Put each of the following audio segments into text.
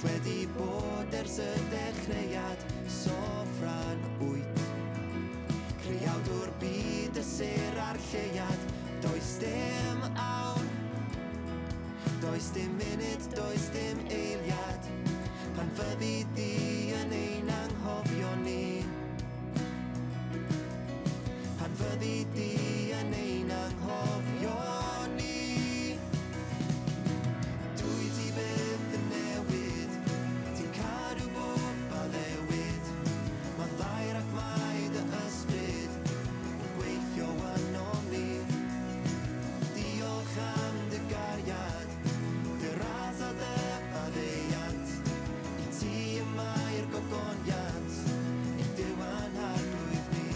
wedi bod ers y dechreuad, sofran wyt. Creawdwr byd y sêr a'r lleuad, does dim awr, does dim munud, does dim eiliad, pan fyddi di yn ein anghofio ni. Pan fyddi di yn ein anghofio ni. Dwyt ti byth yn newid, ti'n cadw bob addewid. Mae ddaear ac mae dy ysbryd yn gweithio ynom ni. Diolch am dy gariad, dy ras a dy faddeuant. I ti y mae'r gogoniant, ein Duw a'n Harglwydd ni.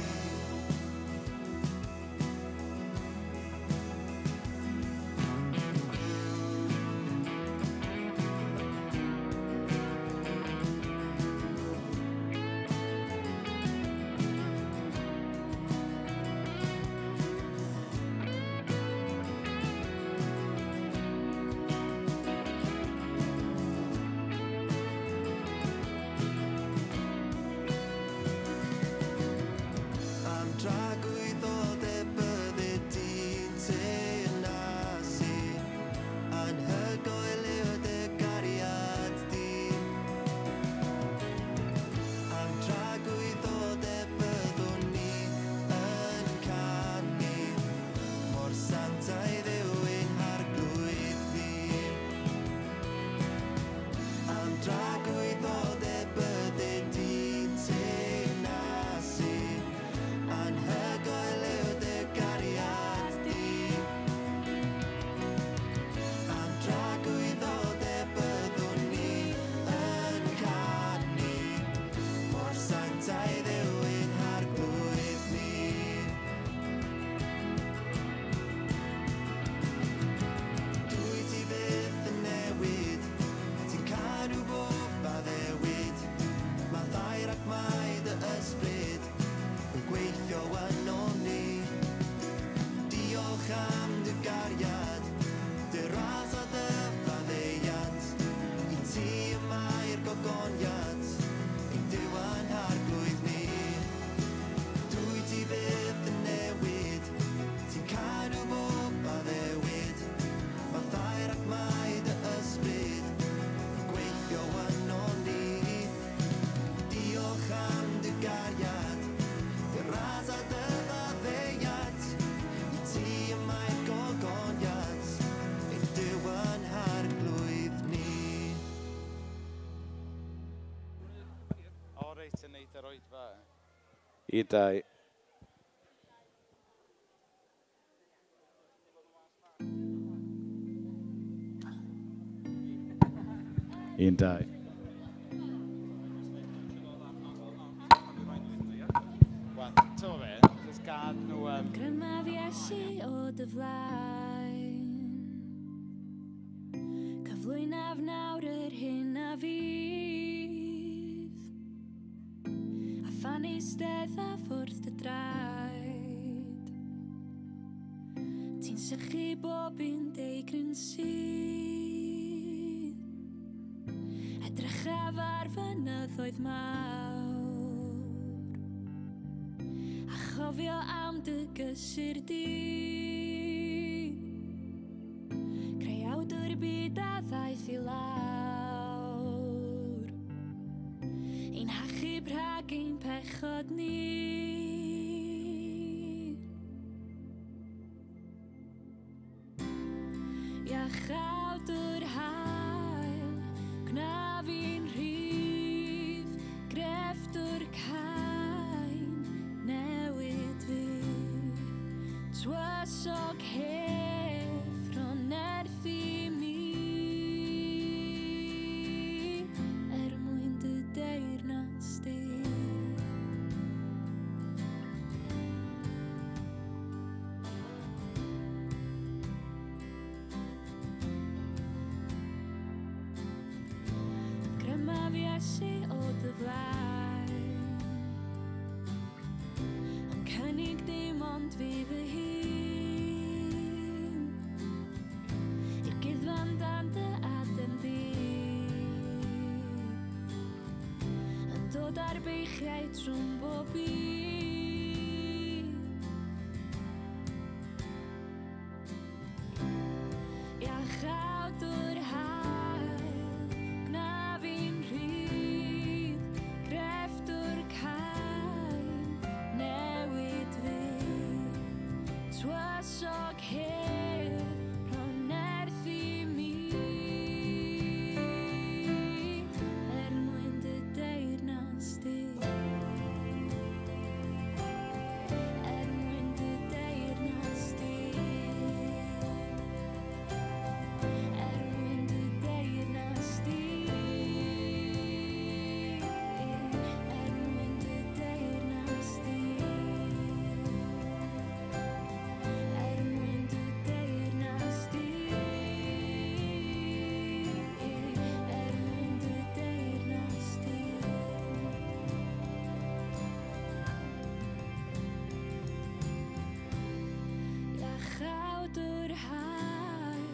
Am dragwyddoldeb byddi di'n teyrnasu, anhygoel yw dy gariad di. Am dragwyddoldeb byddwn ni yn canu, mor sanctaidd yw ein Harglwydd ni. Am dragwyddoldeb byddi di'n teyrnasu, anhygoel yw dy gariad di. Am dragwyddoldeb byddwn ni yn canu, mor sanctaidd yw ein Harglwydd ni. Dwyt ti byth yn newid, ti'n cadw bob addewid. Mae ddaear ac mae dy ysbryd yn gweithio ynom ni. Diolch am dy gariad, dy ras a dy faddeuant. I ti y mae'r gogoniant, ein Duw a'n Harglwydd ni. Dwyt ti byth yn newid, ti'n cadw bob addewid. Mae ddaear ac mae dy ysbryd yn gweithio ynom ni. Diolch am dy gariad, dy ras a dy faddeuant. I ti y mae'r gogoniant, ein Duw a'n Harglwydd ni. O reit, yn neud yr oedfa. I dau. Un, dau. Wel, ti'n fe, jyst gad nhw... Ymgrymaf Iesu o dy flaen. Cyflwynaf nawr yr hyn a fydd, a phan eisteddaf wrth dy draed, ti'n sychu bob un deigryn sydd. Edrychaf ar fynyddoedd mawr, a chofio am dy gysur di. Creawdwr byd a ddaeth i lawr, ein hachub rhag ein pechod ni. Iachawdwr hael, gwna fi'n rhydd, grefftwr cain, newid fi. Tywysog hedd, rho nerth i mi, er mwyn dy deyrnas di. Ymgrymaf Iesu o dy flaen, yn cynnig dim ond fi fy hun, i'r guddfan dan dy aden di. Ysgwydda'r beichiau trwm bob un. Iachawdwr hael, gwna fi'n rhydd, crefftwr cain, newid fi. Tywysog hedd, rho nerth i mi, er mwyn dy deyrnas di. Er mwyn dy deyrnas di. Er mwyn dy deyrnas di. Er mwyn dy deyrnas di. Er mwyn dy deyrnas di. Er mwyn dy deyrnas di. Iachawdwr hael,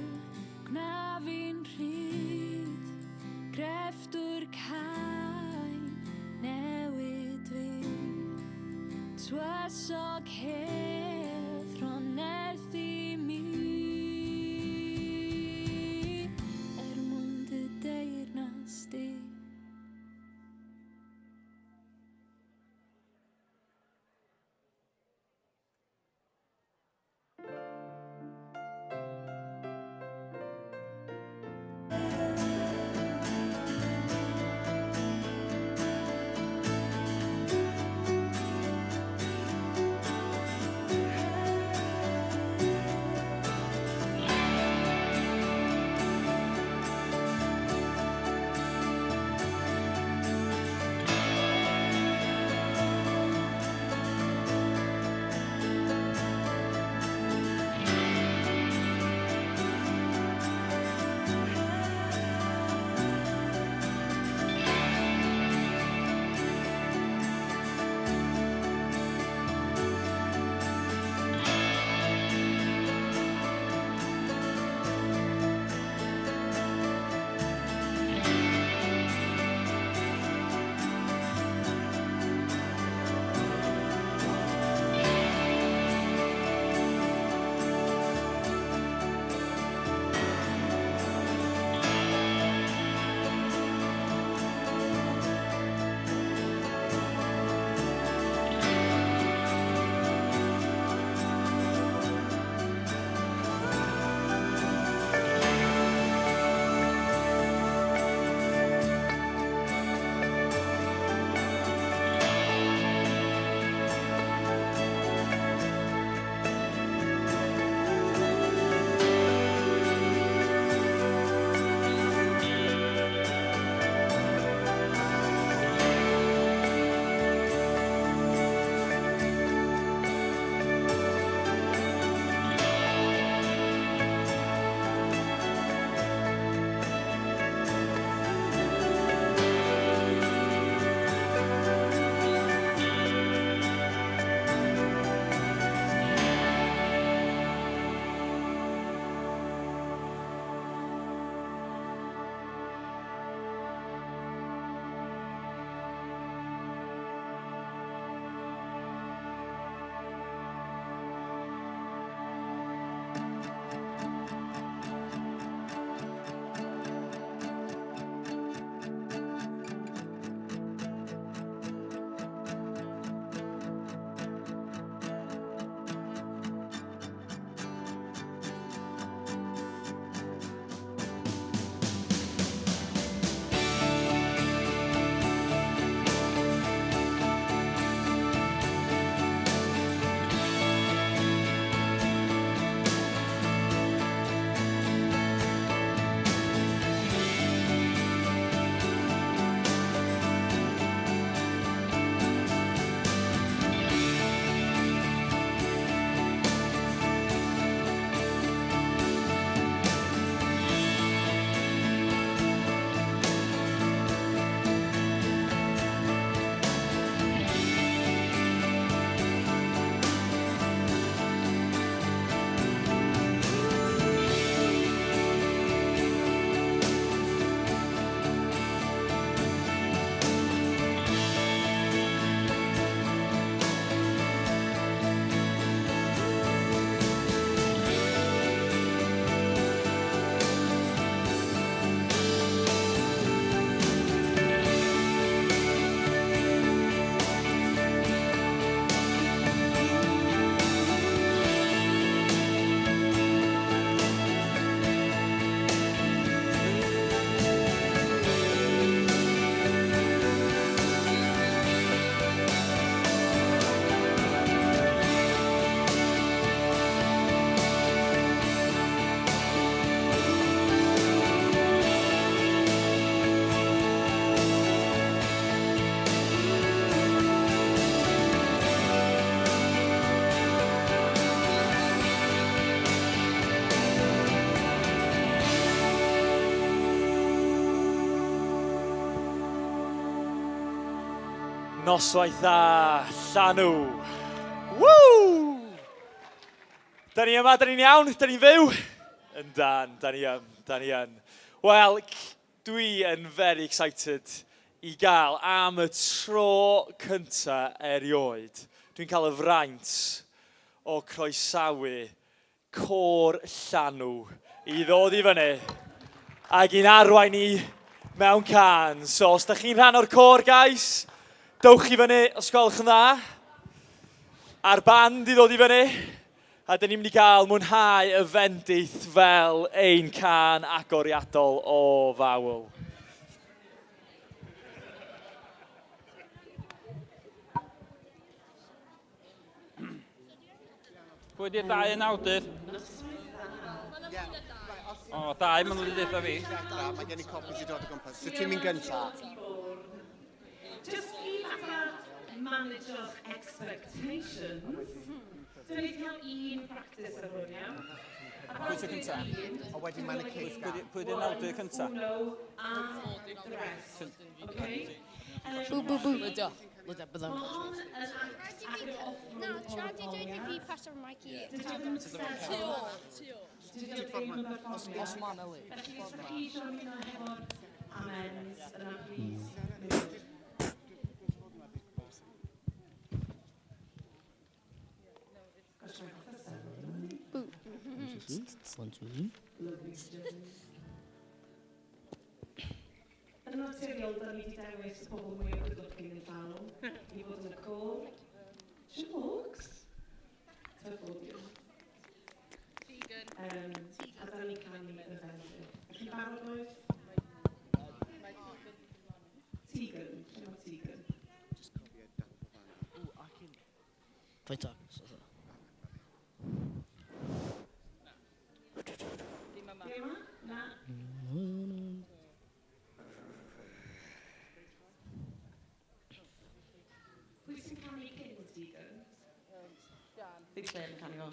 gwna fi'n rhydd, crefftwr cain, newid fi. Tywysog hedd, rho nerth i mi, er mwyn dy deyrnas di. Noswaith dda, Llanw. Woo! Da ni yma, da ni'n iawn, da ni'n fyw? Yndan, da ni yn, da ni yn. Wel, dwi yn very excited i gael am y tro cynta erioed. Dwi'n cael y fraint o croesawu Côr Llanw i ddod i fyny ac i'n arwain ni mewn cân. So, os da chi'n rhan o'r côr, guys, dowch i fyny os gwelwch yn dda. A'r band i ddod i fyny. A dyn ni'n mynd i gael mwynhau y fendith fel ein cân agoriadol o fawl. Pwy di'r dau yn awdur? O, dau maen nhw wedi dweud fi. Mae gen i copi sy'n dod o gwmpas. So ti'n mynd gyntaf? Just i fatha manage'ch expectations, dyn ni wedi cael un practice ar hwn, iawn? Pwy sy'n cyntaf? A wedyn mae'n y cake. Pwy di'r awdur cyntaf? Uno and the rest, okay? Bw, bw, bw. Mae hon yn act ac yn offrwm Na, tra di dweud i fi pasio'r mic i Tu ôl, tu ôl. Os ma'n Eli. Felly, os ydych chi eisiau ymuno hefo'r amens yna, please. Yn naturiol, da ni wedi dewis y pobl mwyaf good looking yn llawn i fod yn y côr. Jokes! Tough audience. A da ni'n canu yn y fendith. Chi'n barod, boys? Tegan. Lle mae Tegan? Faint agos oedd o? Ddim yma? Na. Pwy sy'n canu cyn Tegan? Ddim Claire yn canu fo.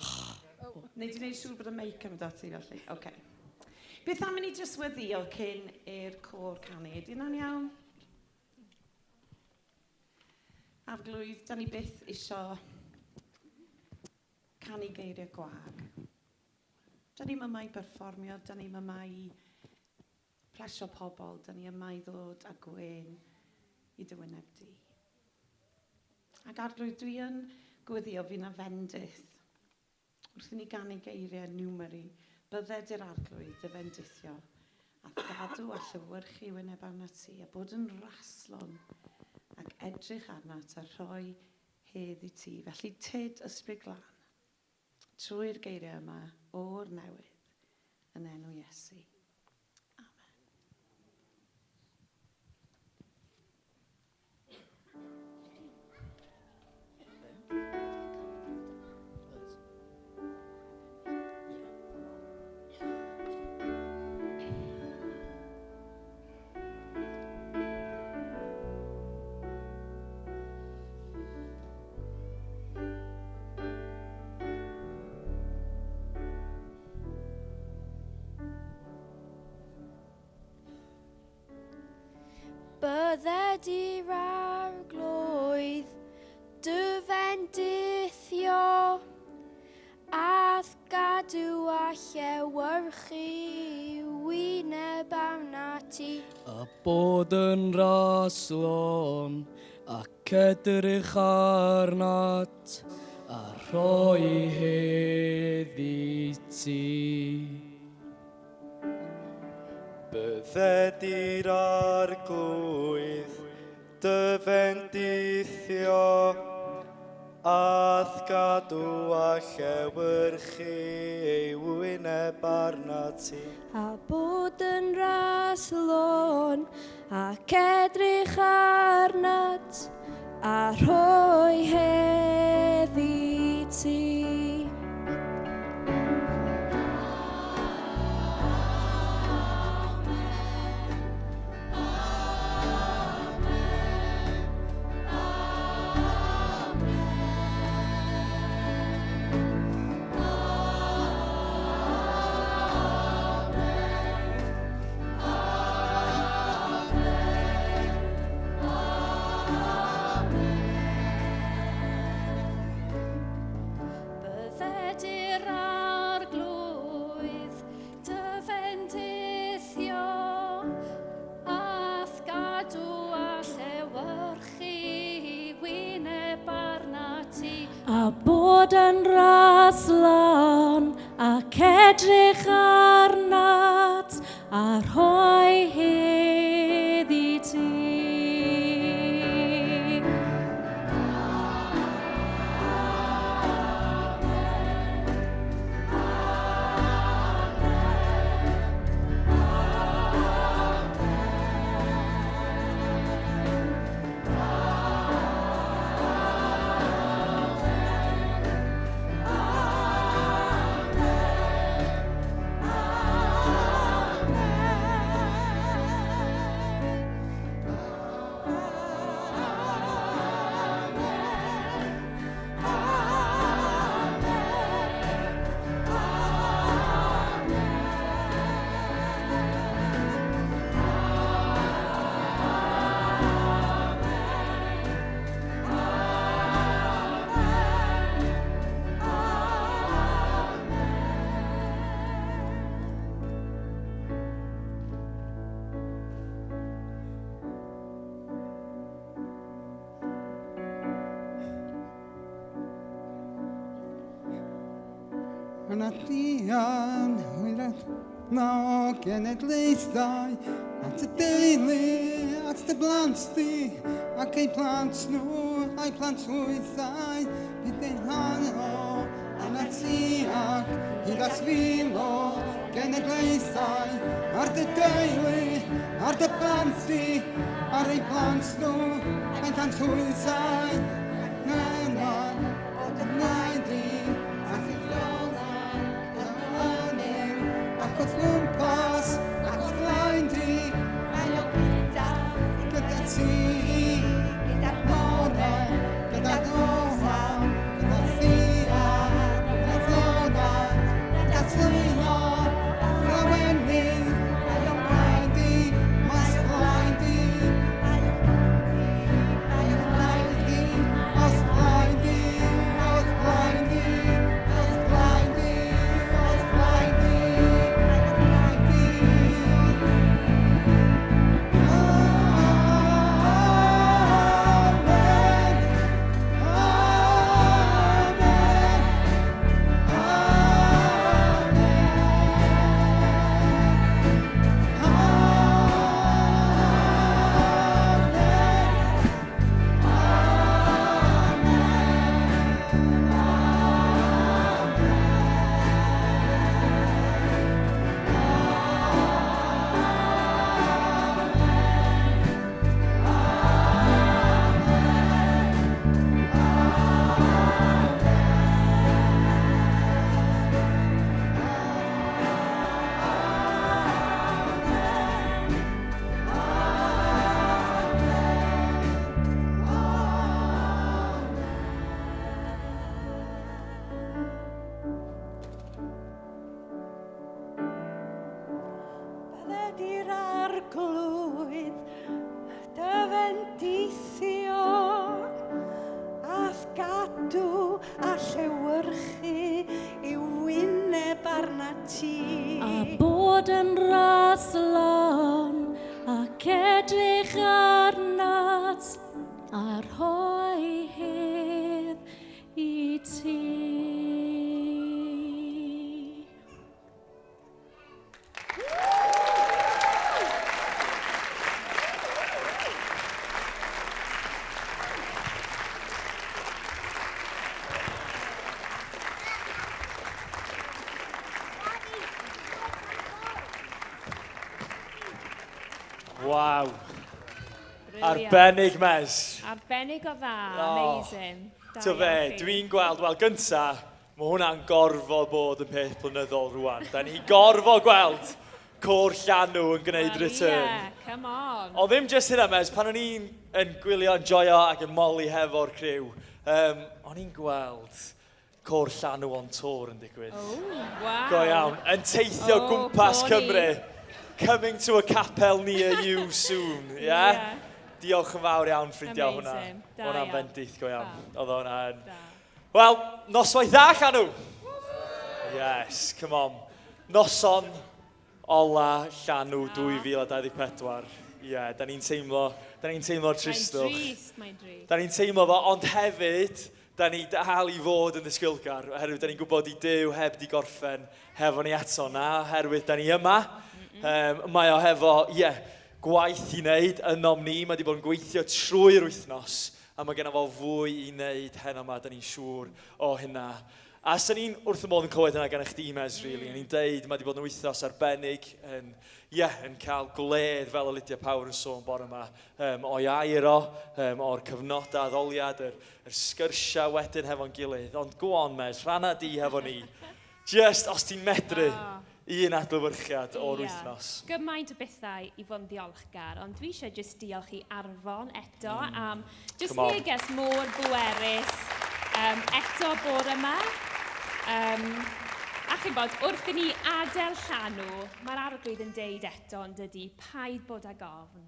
Neu dwi'n gwneud siŵr bod y meic yn mynd ati felly. Okay. Beth am i ni jyst weddio cyn i'r côr canu? Ydy hynna'n iawn? Arglwydd, da ni byth isio canu geiriau gwag. Da ni'm yma i berfformio, da ni'm yma i plesio pobl, da ni yma i ddod â gwên i dy wyneb di. Ac Arglwydd, dwi yn gweddio fi na fendith. Wrth i ni ganu geiriau Newmary, bydded i'r Arglwydd dy fendithio, a gadw a llewyrchu wyneb arnat ti, a bod yn raslon ac edrych arnat a rhoi hedd i ti. Felly tyd Ysbryd Glân, trwy'r geiriau yma o'r newydd, yn enw Iesu. Amen. Bydded i'r arglwydd dy fendithio, a'th gadw a llewyrchu wyneb arnat ti. A bod yn raslon ac edrych arnat, a rhoi hedd i ti. Bydded i'r arglwydd dy fendithio, a'th gadw a llewyrchu ei wyneb arnat ti. A bod yn raslon ac edrych arnat, a rhoi hedd i ti. A bod yn raslon ac edrych arnat a rhoi hedd i ti. Yna dian hwyrach na o genedlaethau at y deulu, at dy blant di, ac eu plant nhw, a'u plant hwythau, bydd eu rhan o yna ti ac hyd at fil o genedlaethau, ar dy deulu, ar dy blant di, ar eu plant nhw, a'u plant hwythau, na, na, o dy flaen di, ac i ac wrth gwmpas, ac wrth flaen di, mae o gyda, gyda ti, gyda'r bore, gyda'r nos, gyda thia, gyda ddona, gyda tlwyno, llawenydd, mae o blaen di, mas blaen di, mae o mae o blaen di, mas blaen di, mas blaen di, mas blaen di, mas blaen di, mae o blaen di. Amen. Amen. Bydded i'r arglwydd dy fendithio a'th gadw a llewyrchu i wyneb arnat ti. A bod yn raslon ac edrych arnat a rhoi hedd i ti. Waw. Arbennig, Mez. Arbennig o dda, Oh. amazing. Da Ti'n fe, iawn chi. dwi'n gweld, wel, gynta, mae hwnna'n gorfod bod yn peth blynyddol rwan. Da ni gorfod gweld côr llanw yn gwneud Wel, return. Ie, come on. Ond ddim jyst hynna, Mez, pan o'n i'n yn gwylio, yn joio ac yn moli hefo'r criw, um, o'n i'n gweld côr llanw on tour yn digwydd. Oh, wow. Go iawn. Yn teithio Oh, gwmpas corny. Cymru. Coming to a capel near you soon. Yeah? Ie. Diolch yn fawr iawn, ffrindiau, hwnna. Amazing. Da Hwnna'n iawn. bendith go iawn. Da. Oedd hwnna yn... Da. Wel, noswaith dda, Llanw! Yes, come on. Noson ola Llanw 2024. Ie, yeah, da ni'n teimlo, da ni'n teimlo'r Mae'n tristwch. drist, mae'n drist. Da ni'n teimlo fo, ond hefyd, Da ni dal i fod yn ddisgwylgar, oherwydd da ni'n gwybod i Duw heb di gorffen hefo ni eto, na, oherwydd da ni yma. Mae o hefo, ie, yeah, gwaith i wneud ynom ni, mae wedi bod yn gweithio trwy'r wythnos, a mae genna fo fwy i wneud heno yma, da ni'n siŵr o hynna. A sy'n ni'n wrth y modd yn clywed hynna gan eich di, Mez, really. O'n i'n deud, mae wedi bod yn wythnos arbennig, yn, yeah, yn cael gwledd fel y Lydia Power yn sôn bore yma, o'i air o, o'r cyfnodau addoliad, yr, yr sgyrsiau wedyn hefo'n gilydd. Ond go on, Mez, rhanna di hefo ni. Just, os ti'n medru, un adlewyrchiad o'r wythnos. Gymaint o bethau i fod yn ddiolchgar, ond dwi eisiau just diolch i Arfon eto am just neges mor bwerus eto bore yma. A chi'n bod, wrth i ni adael llanw, mae'r arglwydd yn deud eto yn dydy, paid bod ag ofn,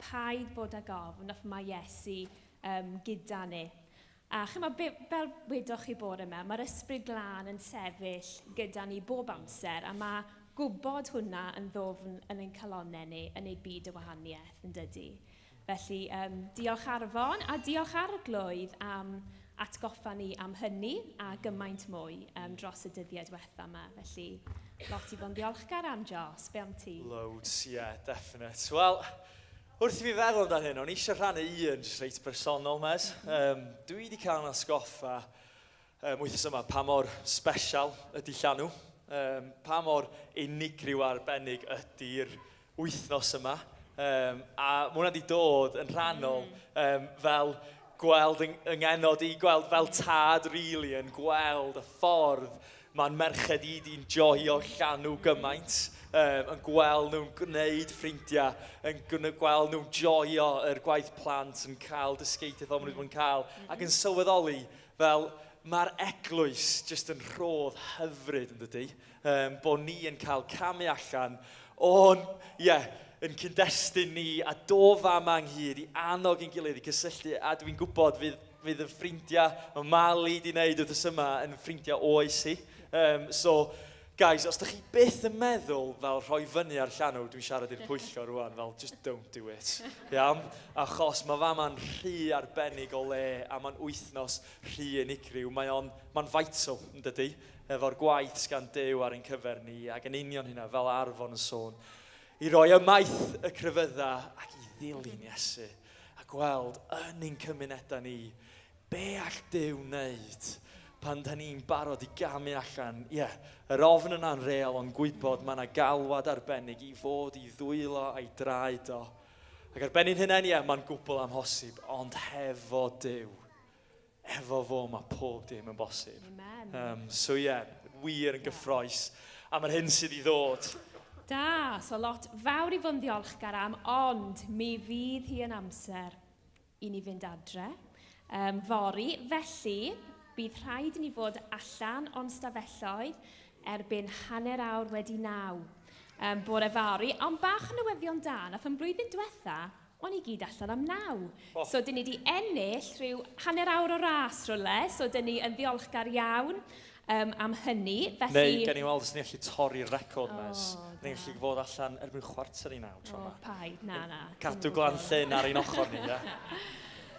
paid bod ag ofn, nath mae Iesu gyda ni. A chimod, be, fel wedoch chi bore yma, mae'r ysbryd glân yn sefyll gyda ni bob amser, a mae gwybod hwnna yn ddwfn yn ein calonnau ni, yn ei byd y wahaniaeth, yn dydy. Felly, diolch Arfon, a diolch Arglwydd am atgoffa ni am hynny a gymaint mwy dros y dyddiau diwetha yma. Felly, lot i fod yn ddiolchgar am, Jos. Be am ti? Loads, yeah, definite. Wel, wrth i fi feddwl amdano hyn, o'n i eisiau rhannu un jyst reit bersonol, Mez. Dwi wedi cael yn atgoffa wythnos yma pa mor special ydy llanw, pa mor unigryw arbennig ydy'r wythnos yma. A mae hwnna wedi dod yn rhannol fel gweld yng, yng ngenod i, gweld fel tad, really, yn gweld y ffordd mae'n merched i di'n joio llanw gymaint, yn gweld nhw'n gwneud ffrindiau, yn gweld nhw'n joio yr gwaith plant, yn cael dysgeidiaeth fel maen nhw wedi bod yn cael, ac yn sylweddoli fel mae'r eglwys jyst yn rhodd hyfryd yn dydy, bod ni yn cael camu allan o'n, ie, yeah, yn cyd-destun ni a do fama ynghyd i annog ein gilydd i cysylltu, a dwi'n gwybod fydd y ffrindiau mae Mali di wneud wythnos yma yn ffrindiau oes hi. So, guys, os ydych chi byth yn meddwl fel rhoi fyny ar llanw, dwi'n siarad i'r pwyllgor rwan, fel just don't do it. Iawn? Achos mae fama'n rhy arbennig o le a mae'n wythnos rhy unigryw. Mae o'n, mae'n vital, yn dydy, efo'r gwaith sgan Duw ar ein cyfer ni, ac yn union hynna, fel Arfon yn sôn, i roi ymaith y crefydda ac i ddilyn Iesu a gweld yn ein cymunedau ni be all Duw wneud pan da ni'n barod i gamu allan. Ie, yeah, yr ofn yna'n real, ond gwybod mae yna galwad arbennig i fod i ddwylo a'i draed o. Ac ar ben ein hunain, ie, yeah, mae'n gwbl amhosib, ond hefo Duw, efo fo mae pob dim yn bosib. Amen. So ie, yeah, wir yn gyffroes am yr hyn sydd i ddod. Da, so lot fawr i fod yn ddiolchgar am, ond mi fydd hi yn amser i ni fynd adre fory. Felly, bydd rhaid i ni fod allan o'n stafelloedd erbyn 9:30 bore fory. Ond bach o newyddion da, nath yn blwyddyn diwetha, o'n i gyd allan am 9. Oh. So, dyn ni wedi ennill rhyw hanner awr o ras rhywle, so dyn ni yn ddiolchgar iawn am hynny. Felly... Neu, gen i weld os ni'n gallu torri'r record, Mez. O, Ni'n gallu fod allan erbyn 8:45 tro O, yma. paid, na, na. Cadw Glan Llyn ar ein ochr ni, ie.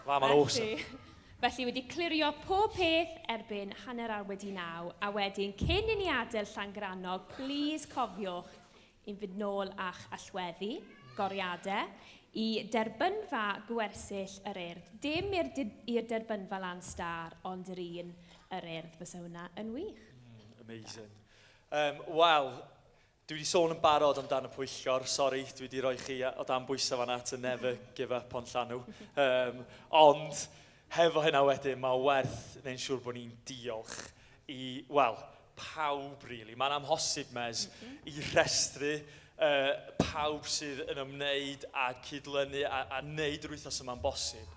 Fa, mae'n awesome. Felly wedi clirio pob peth erbyn 9:30, a wedyn cyn i ni adael Llangrannog, please cofiwch i'n fynd nôl a'ch allweddi, goriadau, i derbynfa gwersyll yr Urdd. Dim i'r derbynfa lan star, ond yr un yr Urdd, fysa hwnna yn wych. Amazing. Wel, dwi wedi sôn yn barod amdan y pwyllgor, sori, dwi wedi rhoi chi o dan bwysau fan'na to never give up on llanw. Ond hefo hynna wedyn, mae werth neu'n siŵr bod ni'n diolch i, wel, pawb, really. Mae'n amhosib, Mez, i rhestru pawb sydd yn ymwneud â cydlynu a wneud yr wythnos yma'n bosib.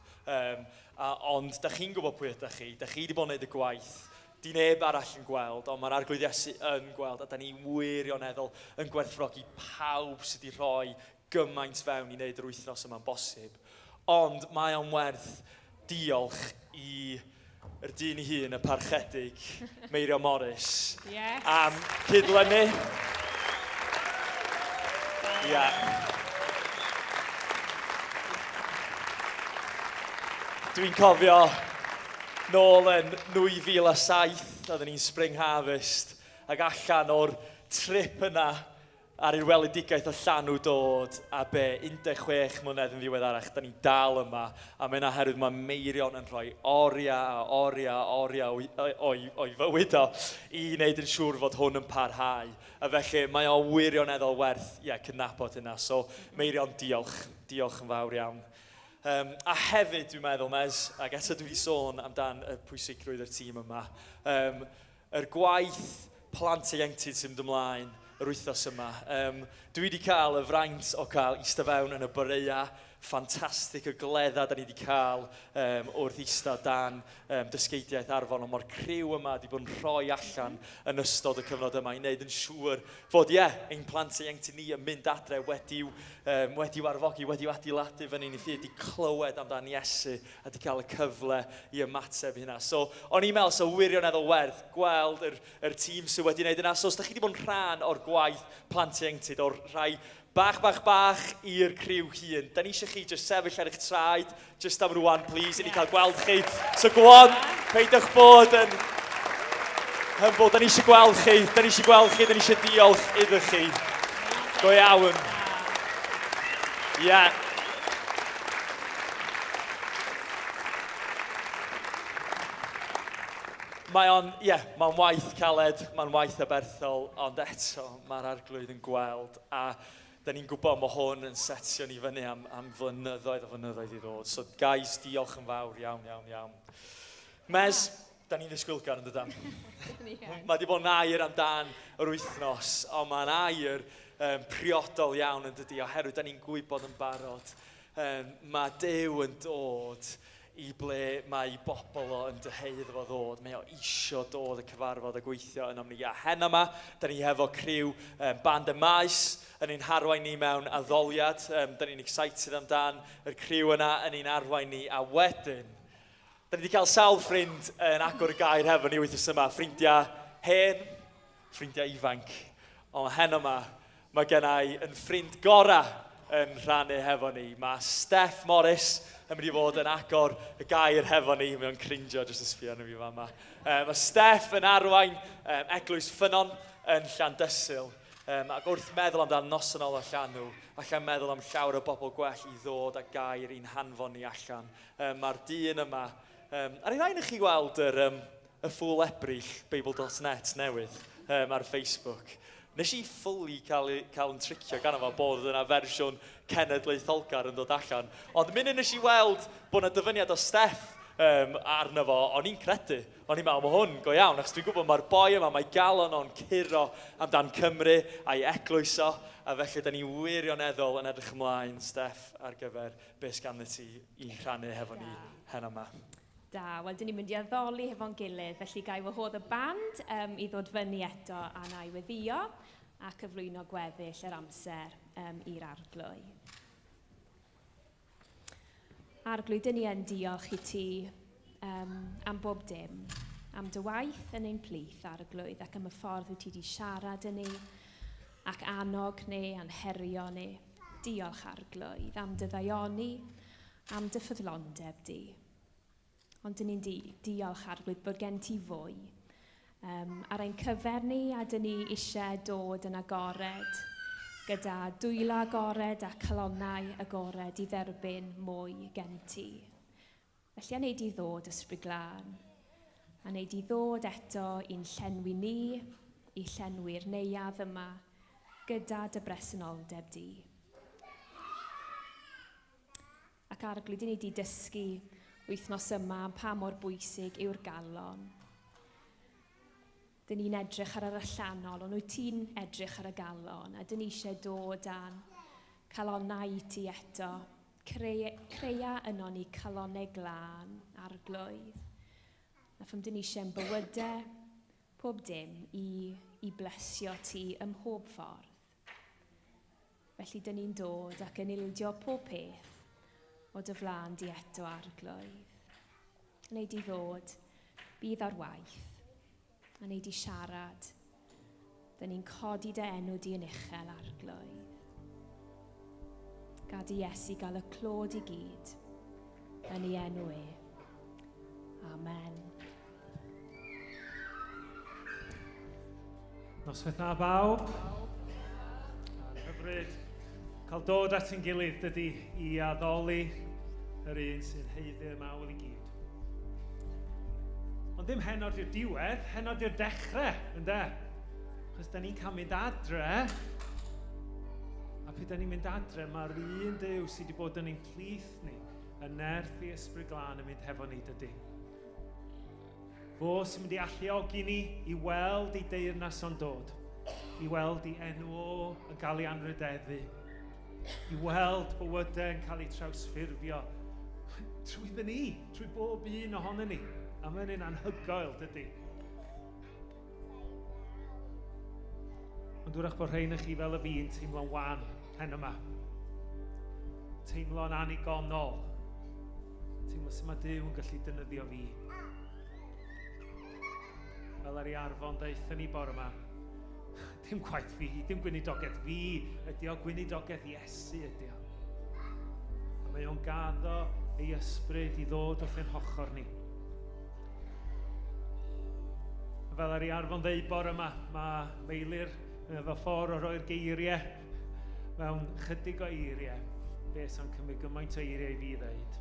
Ond da chi'n gwybod pwy ydych chi, da chi wedi bod yn gwneud y gwaith, di neb arall yn gweld, ond mae'r Arglwydd Iesu yn gweld, a da ni wirioneddol yn gwerthfawrogi pawb sydd wedi rhoi gymaint fewn i wneud yr wythnos yma'n bosib. Ond mae o'n werth diolch i yr dyn ei hun, y parchedig, Meirio Morris, am cydlynu. Ia. Dwi'n cofio Nôl yn 2007, oedden ni'n Spring Harvest, ac allan o'r trip yna ar i'r weledigaeth o llanw dod, a be, 16 mlynedd yn ddiweddarach, da ni dal yma, a mae'n oherwydd mae Meirion yn rhoi oriau a oriau a oriau o'i, o'i, o'i fywyd o i wneud yn siŵr fod hwn yn parhau. A felly mae o wirioneddol werth, ie, yeah, cydnabod hynna. So, Meirion, diolch. Diolch yn fawr iawn. Um, a hefyd, dwi'n meddwl, Mez, ac eto dwi wedi sôn amdan y pwysigrwydd yr tîm yma, um, yr gwaith plant ieuenctid sy'n mynd ymlaen yr wythnos yma. Um, dwi wedi cael y fraint o cael eistedd fewn yn y boreua ffantastig y gledda da ni wedi cael um, wrth eistedd dan um, dysgeidiaeth Arfon, ond mae'r criw yma wedi bod yn rhoi allan yn ystod y cyfnod yma i wneud yn siŵr fod, ie, yeah, ein plant ieuenctid ni yn mynd adre wedi'w, um, wedi'w arfogi, wedi'w adeiladu fyny ni ffydd, wedi clywed amdan Iesu a wedi cael y cyfle i ymateb i hynna. So, o'n i'n meddwl, so wirioneddol werth gweld yr, yr tîm sydd wedi gwneud yna. So, os da chi wedi bod yn rhan o'r gwaith plant ieuenctid, o'r rhai bach, bach, bach i'r criw hun. Da ni eisiau chi jyst sefyll ar eich traed, jyst am rwan, please, i ni cael gweld chi. So go on, peidiwch bod yn humble. Da ni eisiau gweld chi, da ni eisiau gweld chi, da ni eisiau diolch iddo chi. Go iawn. Yeah. Mae o'n, ie, yeah, mae'n waith caled, mae'n waith aberthol, ond eto mae'r arglwydd yn gweld a da ni'n gwybod mae hwn yn setio ni fyny am, am flynyddoedd o flynyddoedd i ddod. So guys, diolch yn fawr iawn, iawn, iawn. Mez, da ni'n ddisgwylgar yn dydan? Mae wedi bod yn air amdan yr wythnos, ond mae'n air um, priodol iawn yn dydi, oherwydd da ni'n gwybod yn barod. Um, mae Duw yn dod i ble mae ei bobl o yn dyheu iddo fo ddod. Mae o isio dod y cyfarfod a gweithio ynom ni. A heno yma, da ni hefo criw um, band y maes yn ein harwain ni mewn addoliad. Um, da ni'n excited amdan yr criw yna yn ein arwain ni. A wedyn, da ni wedi cael sawl ffrind yn agor y gair hefo ni wythnos yma. Ffrindiau hen, ffrindiau ifanc. Ond heno yma, mae gen i yn ffrind gorau yn rhannu hefo ni. Mae Steph Morris yn mynd i fod yn agor y gair hefo ni. Mae o'n cringio jyst yn sbio arno fi fama. Mae Steph yn arwain um, Eglwys Ffynnon yn Llandysul. Um, ac wrth meddwl amdano noson ola llanw, allai meddwl am llawer o bobl gwell i ddod â gair i'n hanfon ni allan. Um, Mae'r dyn yma... Um, ar ei rhain i chi weld yr, um, y Ffŵl Ebrill Beibl.net newydd um, ar Facebook. Nes i fully cael, cael yn tricio gan fo bod yna fersiwn cenedlaetholgar yn dod allan. Ond munud nes i weld bod yna dyfyniad o Steph um, arno fo, o'n i'n credu. O'n i'n meddwl, mae hwn go iawn, achos dwi'n gwybod mae'r boi yma, mae galon o'n curo amdan Cymru a'i eglwys o, a felly da ni wirioneddol yn edrych ymlaen, Steph, ar gyfer beth sganddo ti i'n rhannu hefo ni heno yma. Da, wel, dyn ni'n mynd i addoli hefo'n gilydd, felly ga i wahodd y band um, i ddod fyny eto a na i weddio a cyflwyno gweddill yr amser um, i'r arglwydd. Arglwydd, dyn ni yn diolch i ti um, am bob dim, am dy waith yn ein plith, arglwydd, ac am y ffordd wyt ti wedi siarad yn ni, ac annog ni, a'n herio ni. Diolch, arglwydd, am dy ddaioni, am dy ffyddlondeb di. Ond dyn ni'n di diolch arglwydd bod gen ti fwy um, ar ein cyfer ni a dyn ni eisiau dod yn agored gyda dwylo agored a calonnau agored i dderbyn mwy gen ti. Felly a wneud i ddod ysbryd glân, a wneud i ddod eto i'n llenwi ni, i llenwi'r neuadd yma gyda dy bresenoldeb di. Ac Arglwydd, dyn ni wedi dysgu wythnos yma am pa mor bwysig yw'r galon. Dyn ni'n edrych ar yr allanol, ond wyt ti'n edrych ar y galon, a dyn ni eisiau dod â'n calonnau i ti eto. Creu, creia yno ni calonnau glân, arglwydd. A pham dyn ni eisiau'n bywydau, pob dim, i, i blesio ti ym mhob ffordd. Felly dyn ni'n dod ac yn ildio pob peth o dy flaen di eto arglwydd. Neu di ddod, bydd ar waith, a neu di siarad. Dyn ni'n codi dy enw di yn uchel arglwydd. Gad i Iesu gael y clod i gyd yn ei enw e. Amen. Noswaith dda bawb. Hyfryd cael dod at ein gilydd dydy i addoli yr un sy'n heiddi y mawl i gyd. Ond ddim heno di'r diwedd, heno di'r dechrau, ynde? Chos da ni'n cael mynd adre, a pryd da ni'n mynd adre, mae'r un Duw sydd wedi bod yn ein plith ni, y nerth i ysbryd glân yn mynd hefo ni, dydy. Fo sy'n mynd i alluogi ni i weld ei deyrnas o'n dod, i weld ei enw o yn cael ei anrhydeddu, i weld bywydau yn cael eu trawsffurfio trwy ni, trwy bob un ohono ni. A mae'n un anhygoel, dydy. Ond wrach bod rhain chi fel y fi'n teimlo'n wan hen yma. Teimlo'n anigonol. Teimlo sut mae Duw yn gallu defnyddio fi. Fel ar ei arfon daethon ni bore yma. Dim gwaith fi, dim gweinidogaeth fi ydy o, gweinidogaeth Iesu ydy o. A mae o'n gaddo ei ysbryd i ddod wrth ein hochr ni. A fel ar ei arfon ddeud bore yma, mae Meilir efo ffordd o roi'r geiriau mewn chydig o eiriau. Be sy'n cymryd gymaint o eiriau i fi ddeud.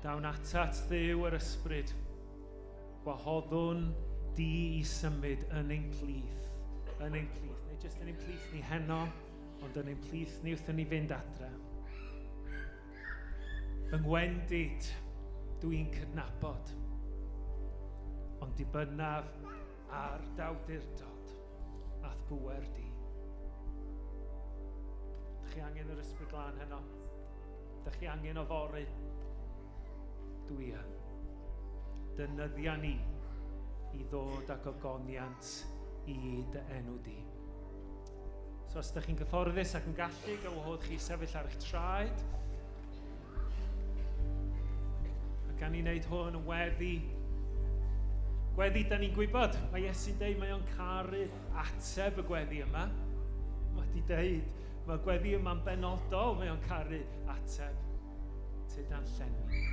Dawn atat Dduw yr ysbryd. Gwahoddwn di i symud yn ein plith. Yn ein plith. Nid jyst yn ein plith ni heno, ond yn ein plith ni wrth ni fynd adre. Fy ngwendid, dwi'n cydnabod, ond dibynnaf ar dawdurdod a'th bŵer di. Dych chi angen yr ysbryd glân heno? Dych chi angen o fory? Dwi yn. Dynyddia ni i ddod â gogoniant i dy enw di. So os ydych chi'n gyfforddus ac yn gallu, gawahodd chi sefyll ar eich traed. A gan ni wneud hwn yn weddi. Gweddi, da ni'n gwybod, mae Iesu'n deud mae o'n caru ateb y gweddi yma. Mae wedi deud, mae gweddi yma'n benodol, mae o'n caru ateb. Tydan llenwi.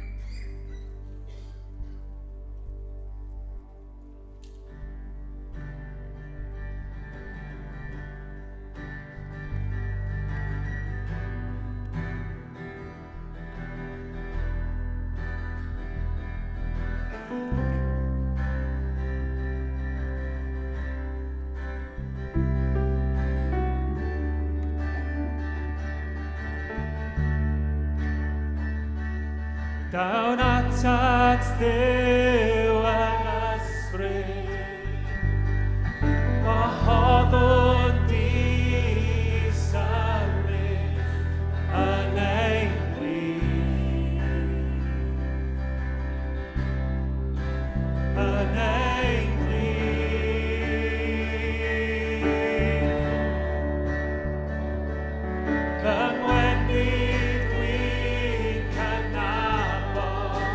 Dawn atat Dduw yn ysbryd, Gwahoddwn di symud yn ein plith. Yn ein plith. Fy ngwendid dwi'n cydnabod.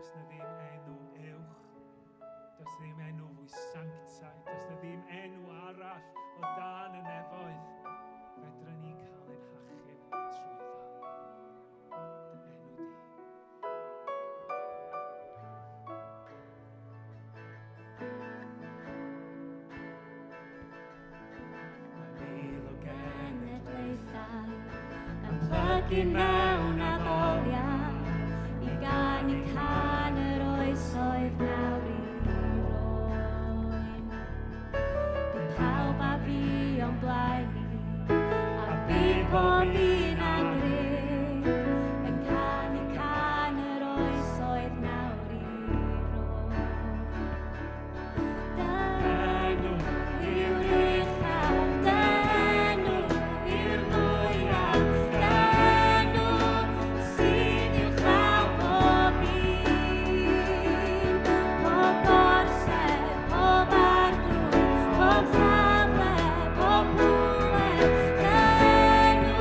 Does na ddim enw uwch. Does na ddim enw fwy sanctaidd. Does na ddim enw arall o dan y nefoedd. Fedra ni cael ein hachub trwyddo. Dy enw di. Mae mil o genedlaethau yn plygu mewn addoliad i ganu cân yr oesoedd nawr i roen. Bydd pawb a fu o'n blaen ni, a bydd pob un a grug yn canu cân yr oesoedd nawr i roen. Dy enw yw'r uchaf, dy enw yw'r mwyaf, dy enw sydd uwchlaw pob un. Pob gorsedd, pob arglwydd, pob safle, pob pŵer, dy enw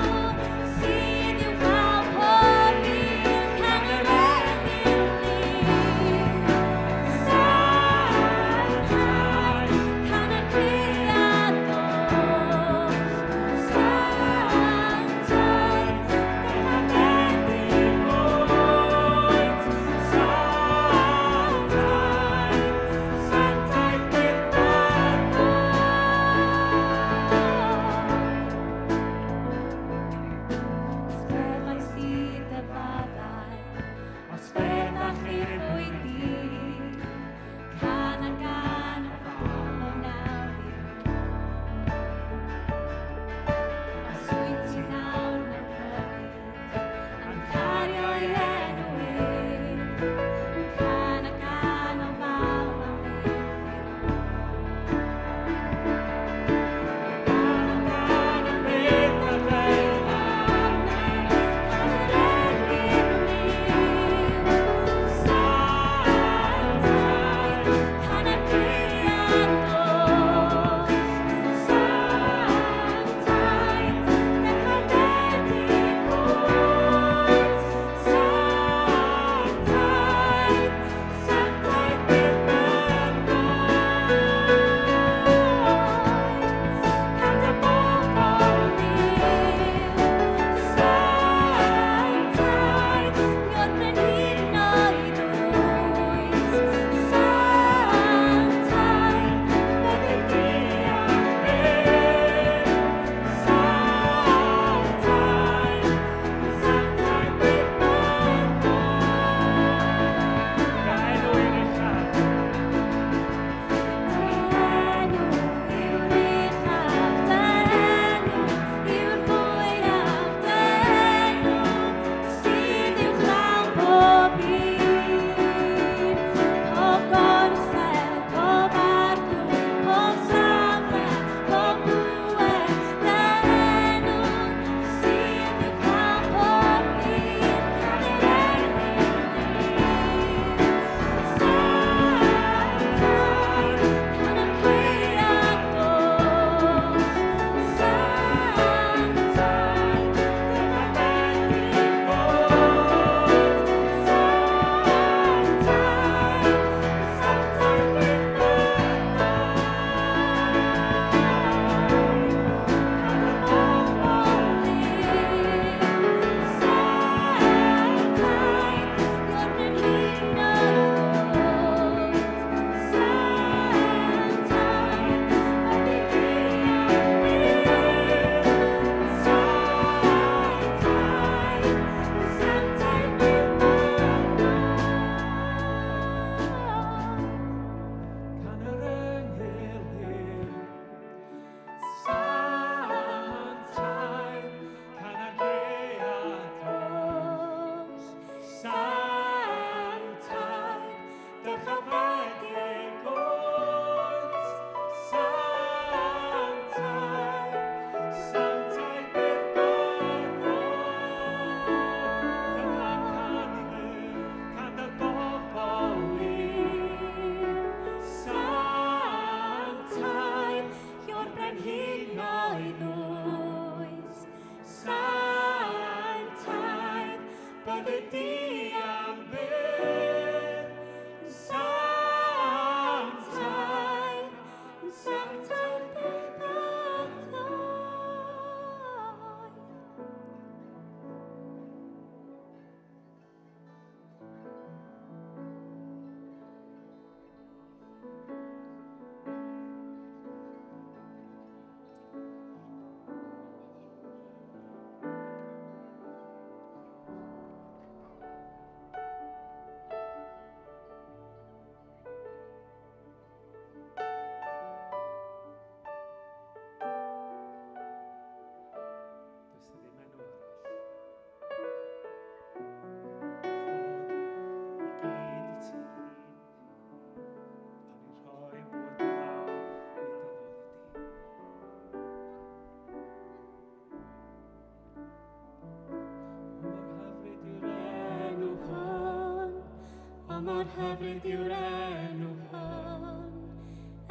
mor hyfryd yw'r enw hwn.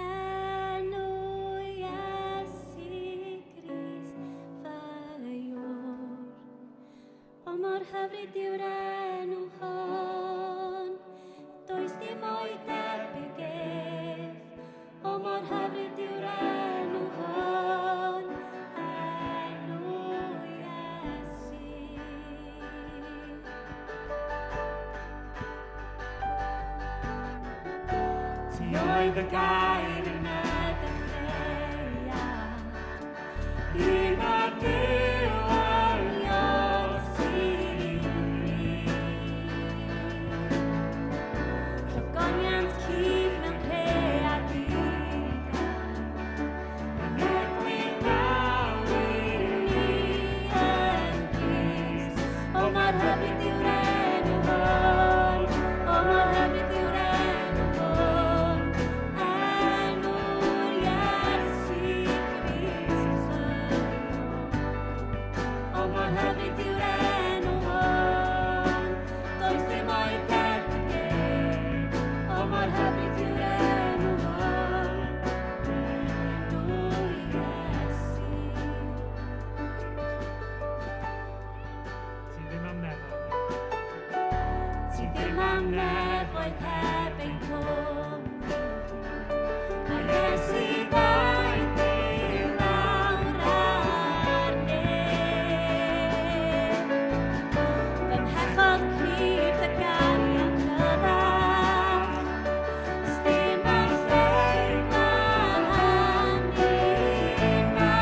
Enw Iesu Grist fy Iôr. O mor hyfryd yw'r enw hwn, does dim o'i debyg ef. O mor hyfryd yw'r enw hwn, enw Iesu. Ti oedd y gair yn y dechreuad, un â Duw ar Iosi Gogoniant cudd mewn creadigaeth, yn eglur nawr i ni yn Grist. O mor hyfryd yw'r enw hwn, o mor hyfryd yw'r enw hwn, enw'r Iesu Grist fy O mor hyfryd yw'r enw hwn, does dim o'i debyg ef. O mor hyfryd yw'r enw hwn, enw Iesu. Ti ddim am nefoedd. Ti ddim am nefoedd heb ein cwmni. A Iesu ddaeth i lawr ar nef. Fy mhechod cryf dy gariad cryfach. Sdim ond lle gwahanu na.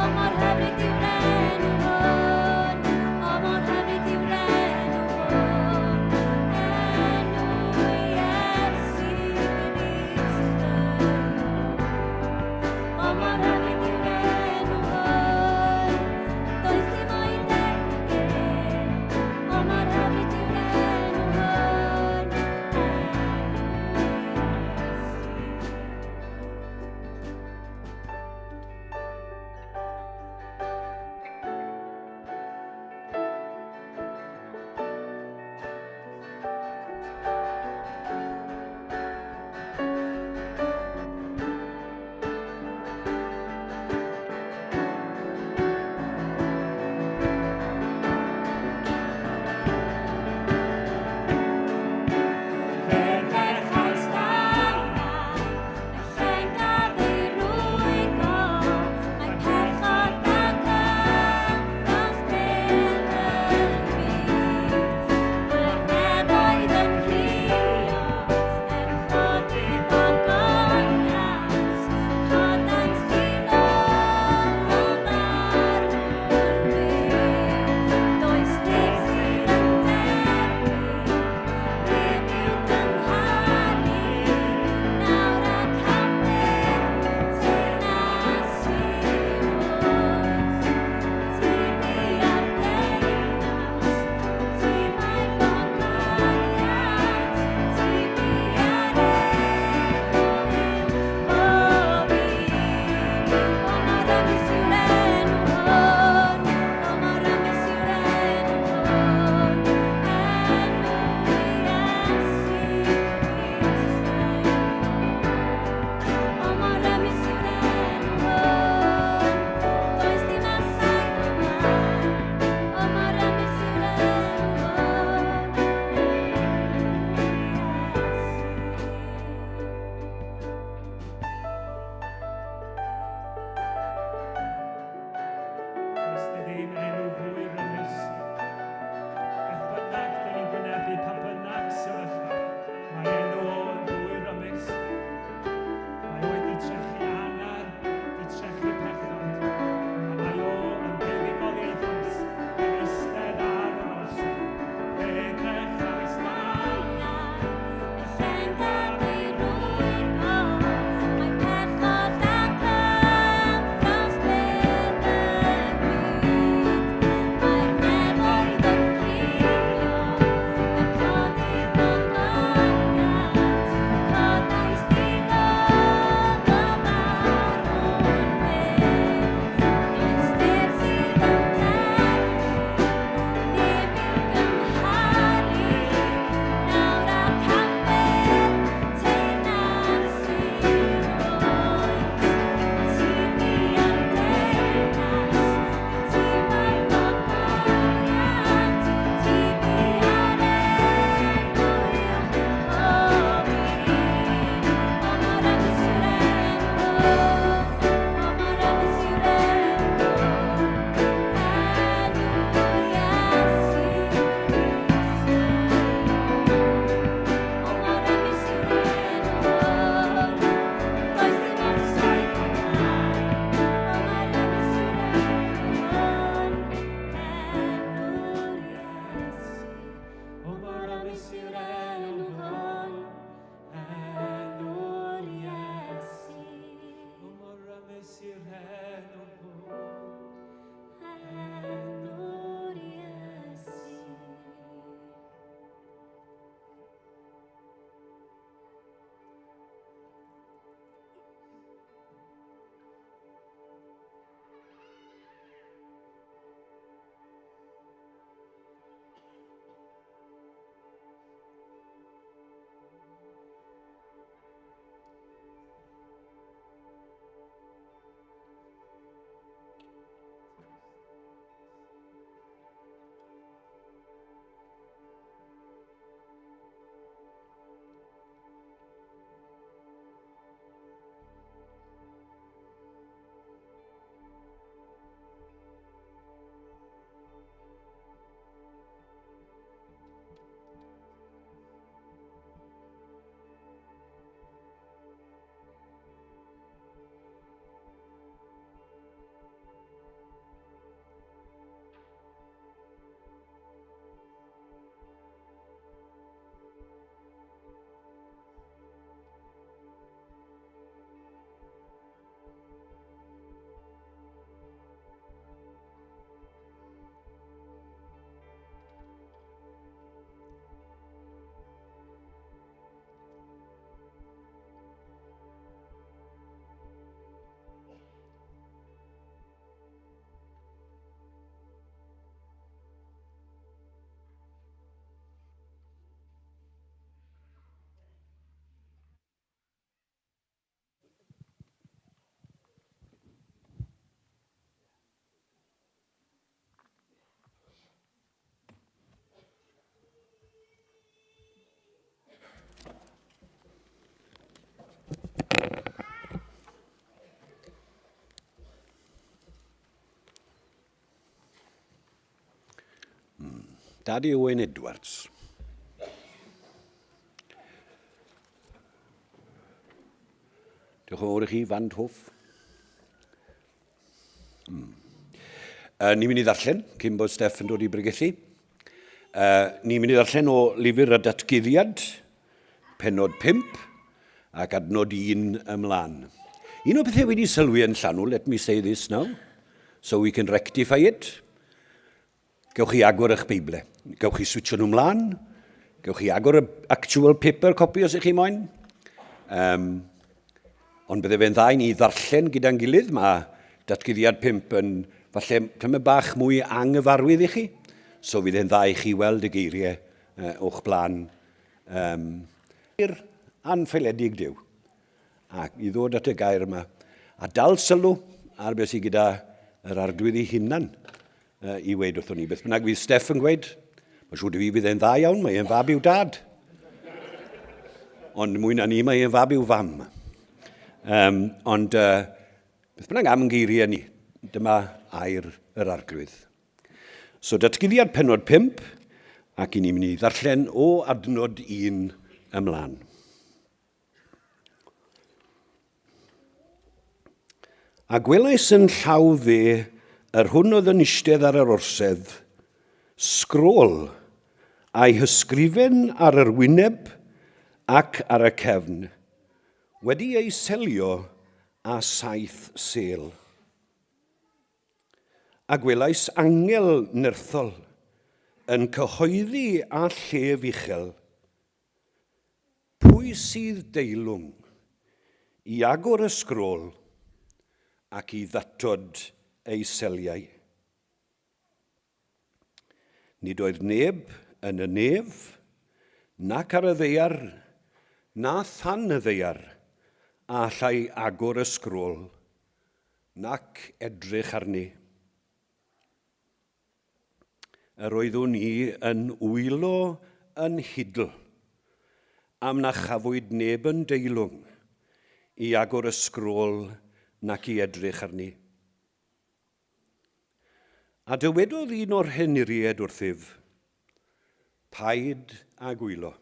O mor hyfryd yw'r enw hwn, o mor hyfryd yw'r enw hwn, enw Iesu. Daddy Owen Edwards. Diolch yn fawr i chi, Van Hoff. Ni'n mynd i ddarllen, cyn bod Steff yn dod i bregethu. Ni'n mynd i ddarllen o lyfr y datguddiad, penod 5, ac adnod 1 ymlaen. Un o'r pethau wedi sylwi yn llanw, let me say this now, so we can rectify it, gewch chi agor eich Beible. Gewch chi switcho nhw mlaen, gewch chi agor y actual paper copy os ych chi moyn. Um, ond bydde fe'n dda i ni ddarllen gyda'n gilydd. Mae datguddiad 5 yn falle tymed bach mwy anghyfarwydd i chi. So fydd e'n dda i chi weld y geiriau uh, o'ch blaen. Um, i'r anffaeledig Duw. Ac i ddod at y gair yma a dal sylw ar beth sydd gyda yr arglwydd ei hunan uh, i weid wrthon ni. Beth bynnag fydd Steff yn gweud, mae'n siŵr fi fydd e'n dda iawn, mae e'n fab i'w dad. Ond mwy na ni, mae e'n fab i'w fam. Um, ond uh, beth bynnag am geiriau ni, dyma air yr arglwydd. So datguddiad penod 5, ac i ni'n mynd i ddarllen o adnod 1 ymlaen. A gwelais yn llaw dde yr hwn oedd yn eistedd ar yr orsedd, sgrôl, a'i hysgrifen ar yr wyneb ac ar y cefn, wedi ei selio â saith sêl. A gwelais angel nerthol yn cyhoeddi â llef uchel, Pwy sydd deilwng i agor y sgrôl ac i ddatod ei seliau? Nid oedd neb yn y nef, nac ar y ddaear, na than y ddaear, a allai agor y sgrôl, nac edrych arni. Yr oeddwn i yn wylo yn hidl am na chafwyd neb yn deilwng i agor y sgrôl nac i edrych arni. A dywedodd un o'r henuriaid wrthyf, Paid â gwylo.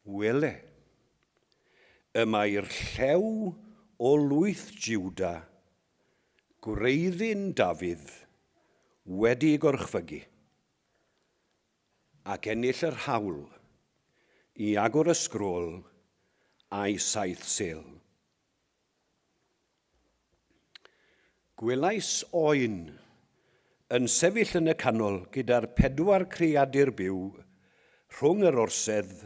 Wele, y mae'r llew o lwyth Jiwda gwreiddyn Dafydd wedi gorchfygu ac ennill yr hawl i agor y sgrôl a'i saith sêl. Gwelais oen yn sefyll yn y canol gyda'r pedwar creadur byw rhwng yr orsedd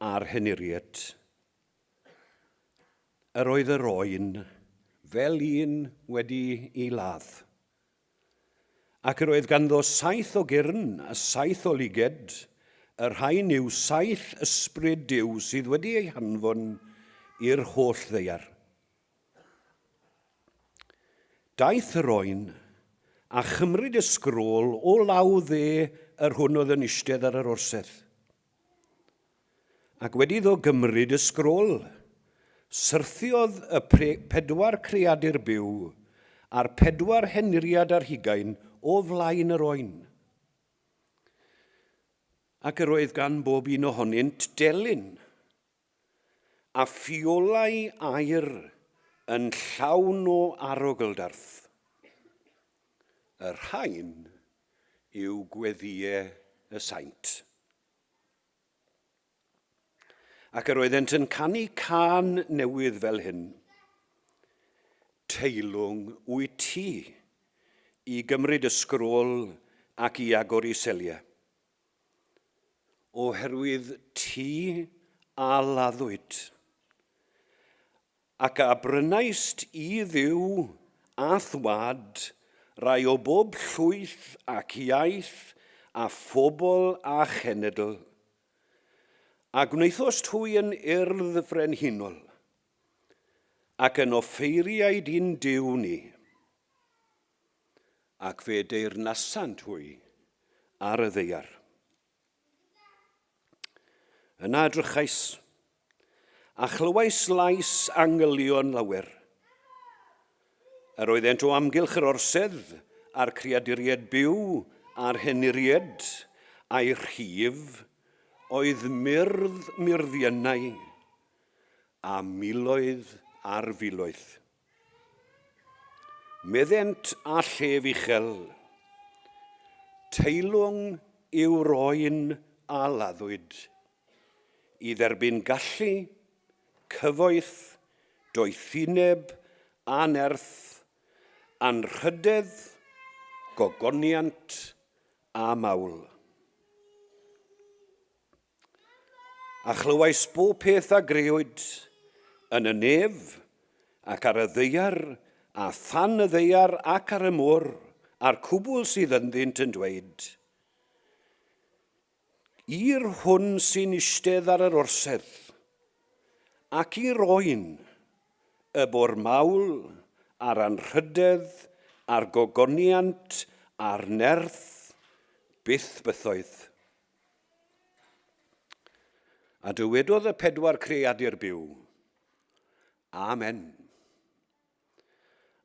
a'r henuriet. Yr oedd yr oen fel un wedi ei ladd. Ac yr oedd ganddo saith o gyrn a saith o liged, y rhain yw saith ysbryd Duw sydd wedi eu hanfon i'r holl ddaear. Daeth yr oen, a chymryd y sgrôl o law dde yr hwn oedd yn eistedd ar yr orsedd. Ac wedi iddo gymryd y sgrôl, syrthiodd y pedwar creadur byw a'r pedwar henuriad ar hugain o flaen yr oen. Ac yr oedd gan bob un ohonynt delyn, a ffiolau aur yn llawn o arogldarth. Y rhain yw gweddïau y saint. Ac yr oeddent yn canu cân newydd fel hyn, Teilwng wyt ti i gymryd y sgrôl ac i agor i seliau, oherwydd ti a laddwyd, Ac a brynaist i Dduw a'th wlad rai o bob llwyth ac iaith a phobl a chenedl, a gwnaethost hwy yn urdd frenhinol, ac yn offeiriaid i'n Duw ni, ac fe deyrnasant hwy ar y ddaear. Yna edrychais, a chlywais lais angylion lawer. Yr oeddent o amgylch yr orsedd, a'r creaduriaid byw, a'r henuriaid, a'i rhif oedd myrdd myrddiynau a miloedd ar filoedd. Meddent â llef uchel, Teilwng yw'r oen a laddwyd, i dderbyn gallu, cyfoeth, doethineb a nerth, anrhydedd, gogoniant a mawl. A chlywais bob peth a grëwyd yn y nef ac ar y ddaear a than y ddaear ac ar y môr, a'r cwbl sydd ynddynt yn dweud, I'r hwn sy'n eistedd ar yr orsedd, ac i'r oen, y bo'r mawl, a'r anrhydedd, a'r gogoniant, a'r nerth, byth bythoedd. A dywedodd y pedwar creadur byw, Amen.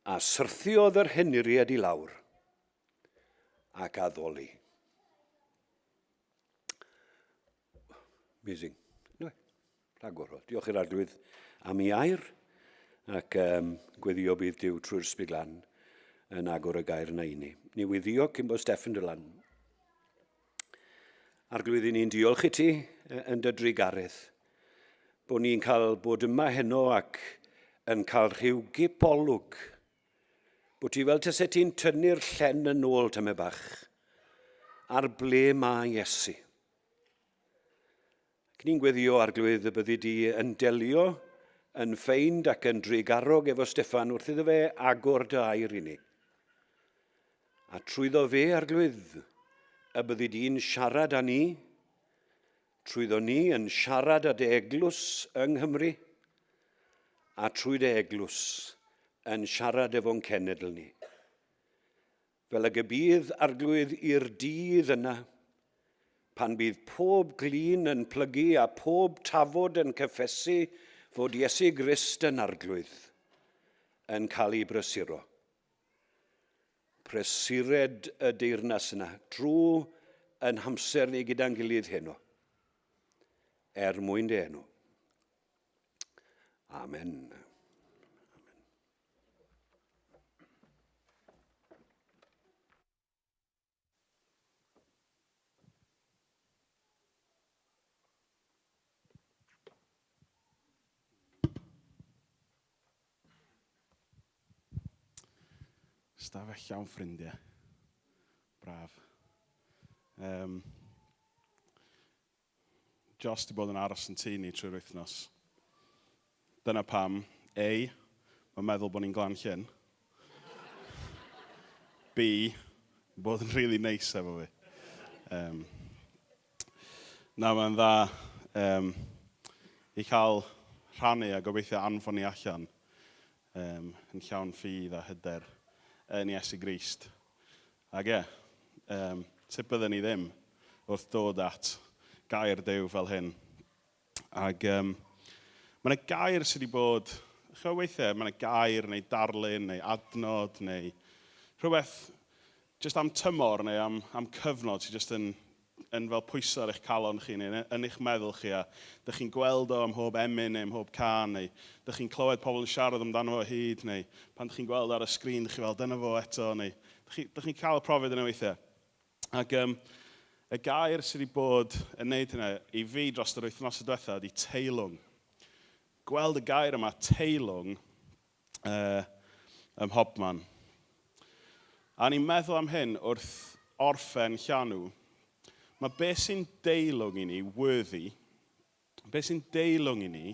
A syrthiodd yr henuried i lawr, ac addoli. Amazing. Anyway, rhagorol. Diolch i'r Arglwydd am ei air, ac um, gweddio bydd Duw trwy'r Ysbryd Glân yn agor y gair yna i ni. Ni weddio cyn bod Stephen Dylan. Arglwydd, i ni'n diolch i ti yn dy drugaredd, bod ni'n cael bod yma heno ac yn cael rhyw gip olwg, bod ti fel tyse ti'n tynnu'r llen yn ôl tymed bach, ar ble mae Iesu. Ac ni'n gweddio, Arglwydd, y byddi di yn delio yn ffeind ac yn drugarog efo Steffan wrth iddo fe agor dy air i ni. A trwyddo fe, Arglwydd, y byddi di'n siarad â ni, trwyddo ni yn siarad â dy eglwys yng Nghymru, a trwy dy eglwys yn siarad efo'n cenedl ni. Fel ag y bydd, Arglwydd, i'r dydd yna, pan bydd pob glin yn plygu a phob tafod yn cyffesu fod Iesu Grist yn Arglwydd, yn cael ei brysuro. Prysured y deyrnas yna drwy yn hamser ni gyda'n gilydd heno, er mwyn dy enw. Amen. Amen. Stafell llawn ffrindiau. Braf. Um, Jos di bod yn aros yn tŷ ni trwy'r wythnos. Dyna pam, A, mae'n meddwl bod ni'n glan llyn. B, bod yn really neis efo fi. Um, na, mae'n dda um, i cael rhannu a gobeithio anfon ni allan um, yn llawn ffydd a hyder yn Iesu Grist. Ac ie, um, sut bydden ni ddim wrth dod at gair Duw fel hyn. Ac um, mae yna gair sydd wedi bod, chymod weithiau, mae yna gair neu darlun neu adnod neu rhywbeth jyst am tymor neu am, am cyfnod sydd jyst yn, yn fel pwyso ar eich calon chi neu yn eich meddwl chi a dych chi'n gweld o ym mhob emyn neu ym mhob cân neu dych chi'n clywed pobl yn siarad amdano fo o hyd neu pan dych chi'n gweld ar y sgrin dych chi fel dyna fo eto neu dych chi'n chi cael y profiad yna weithiau. Ac um, y gair sydd wedi bod yn neud hynna i fi dros yr wythnosau diwetha ydy teilwng. Gweld y gair yma, teilwng, uh, ym mhobman. A ni'n meddwl am hyn wrth orffen llanw. Mae beth sy'n deilwng i ni, worthy, beth sy'n deilwng i ni,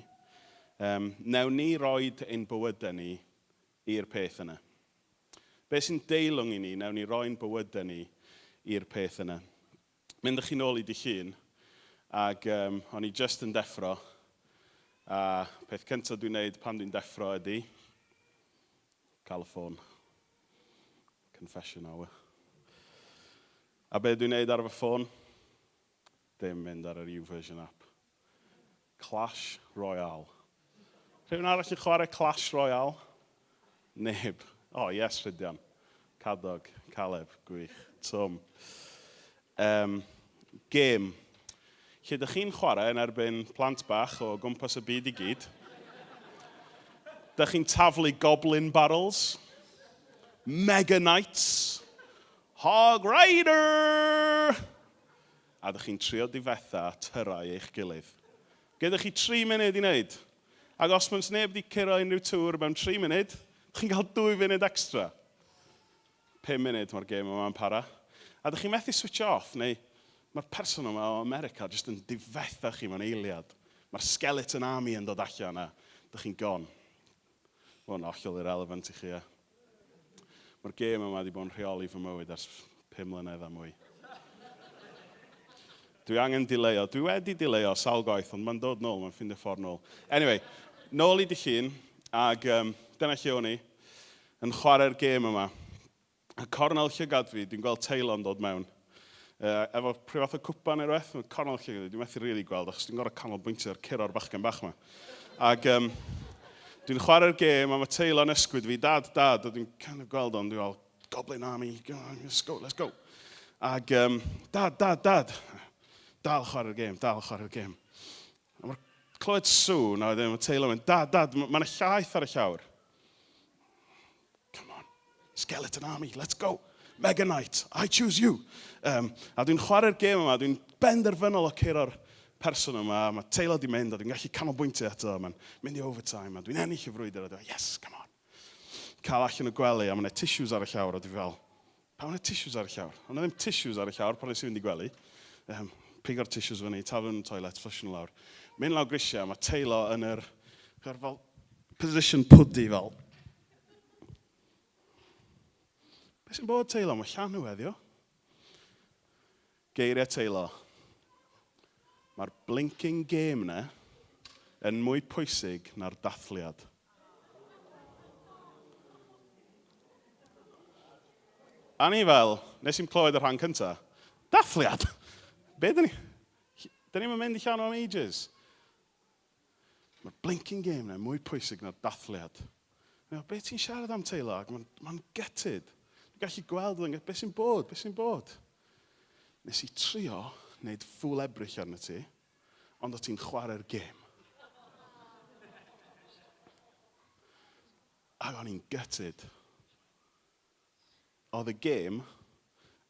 um, newn ni roed ein bywydau ni i'r peth yna. Be sy'n deilwng i ni, newn ni roi'n bywydau ni i'r peth yna. Mynd â chi nôl i dy llun, ac um, o'n i just yn deffro, a peth cyntaf dwi'n neud pan dwi'n deffro ydy cael y ffôn. Confession hour. A be dwi'n neud ar fy ffôn? Dim mynd ar yr YouVersion app. Clash Royale. Rhywun arall yn chwarae Clash Royale? Neb. O, oh, yes, Rhydian. Cadog, Caleb, gwych. Twm. Um, gêm lle dych chi'n chwarae yn erbyn plant bach o gwmpas y byd i gyd. Dych chi'n taflu goblin barrels, mega knights, hog rider! A dych chi'n trio difetha tyrau eich gilydd. Gyda chi 3 munud i wneud. Ac os mae'n neb wedi curo unrhyw tŵr mewn 3 munud, chi'n cael 2 funud extra. 5 munud mae'r gêm yma'n para. A dych chi'n methu switch off, neu mae'r person yma o America jyst yn difetha chi mewn eiliad. Mae'r skeleton army yn dod allan a dych chi'n gone. Mae hwn hollol irrelevant i chi, e. Mae'r gêm yma wedi bod yn rheoli fy mywyd ers 5 mlynedd a mwy. Dwi angen dileo. Dwi wedi dileo sawl gwaith, ond mae'n dod nôl, mae'n ffindio ffordd nôl. Anyway, nôl i dy llun, ac um, dyna lle o'n i yn chwarae'r gêm yma. A cornel llygad fi, dwi'n gweld Taylor yn dod mewn. Efo rhyw fath o cwpan neu rhywbeth, cornel llygad fi, dwi'n methu rili really gweld, achos dwi'n gorfod canolbwyntio ar curo'r bachgen bach yma. Ac um, dwi'n chwarae'r gêm, a mae Taylor yn ysgwyd fi, dad, dad, a dwi'n kind of gweld o'n, dwi'n fel, Goblin Army, let's go, let's go. Ac, um, dad, dad, dad, dal chwarae'r gêm, dal chwarae'r gêm. A mae'r clywed sŵn, a wedyn mae Taylor yn mynd, dad, dad, mae yna llaeth ar y llawr. Come on, Skeleton Army, let's go. Mega Knight, I choose you. Um, a dwi'n chwarae'r gêm yma, dwi'n benderfynol o curo'r person yma, mae Taylor di mynd, a dwi'n gallu canolbwyntio eto, mae'n mynd i overtime, a dwi'n ennill y frwydr, a dwi'n yes, come on. Cael allan o gwely, a mae yna tissues ar y llawr, a dwi'n fel, pam mae yna tissues ar y llawr? Ond ddim tissues ar y llawr pan nes i fynd i gwely. Um, pigo'r tissues fyny, taflu yn y toilet, flush nhw lawr. Mynd lawr grisiau, mae Taylor yn yr, fel, position pwdi fel. Be sy'n bod, Taylor? Mae llanw heddiw. Geiriau Taylor. Mae'r blinking game na yn mwy pwysig na'r dathliad. A ni fel, nes i'm clywed y rhan cyntaf. Dathliad? Be dyn ni? Dyn ni'n mynd i llanw am ages. Mae'r blinking game na mwy pwysig na'r dathliad. Meddwl, be ti'n siarad am, Taylor? Ac mae'n ma gutted. Dwi'n gallu gweld, yn be sy'n bod, be sy'n bod? Nes i trio wneud ffwl ebryll arno ti, ond o ti'n chwarae'r gêm. Ac o'n i'n gutted. Oedd y gêm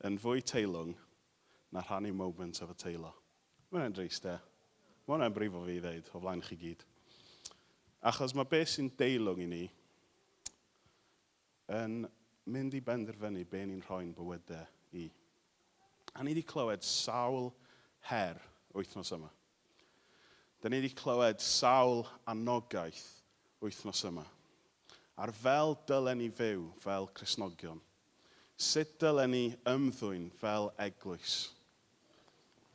yn fwy teilwng na rhannu moment efo Taylor. Mae hwnna'n drist, e? Mae hwnna'n brifo fi i ddeud o flaen chi gyd. Achos mae beth sy'n deilwng i ni yn mynd i benderfynu be ni'n rhoi'n bywydau i. A ni wedi clywed sawl her wythnos yma. Da ni wedi clywed sawl anogaeth wythnos yma. Ar fel dylen ni fyw fel Cristnogion. Sut dylen ni ymddwyn fel eglwys.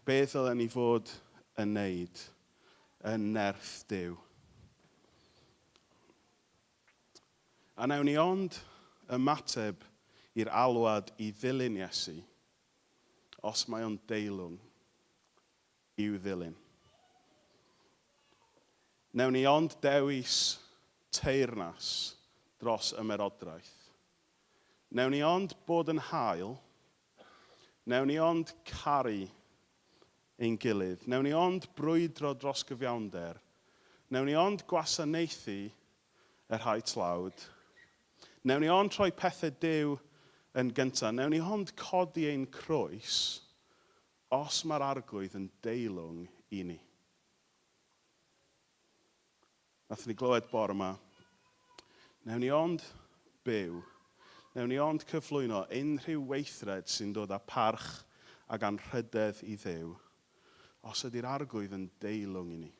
Be ddylen ni fod yn neud yn nerth Duw. A wnawn ni ond ymateb i'r alwad i ddilyn Iesu os mae o'n deilwng i'w ddilyn. Wnawn ni ond dewis teyrnas dros ymerodraeth. Wnawn ni ond bod yn hael. Wnawn ni ond caru ein gilydd. Wnawn ni ond brwydro dros gyfiawnder. Wnawn ni ond gwasanaethu y rhai tlawd. Wnawn ni ond rhoi pethau Duw yn gyntaf. Wnawn ni ond codi ein croes os mae'r Arglwydd yn deilwng i ni. Nathon ni glywed bore yma, wnawn ni ond byw, wnawn ni ond cyflwyno unrhyw weithred sy'n dod â parch ac anrhydedd i Dduw, os ydy'r Arglwydd yn deilwng i ni.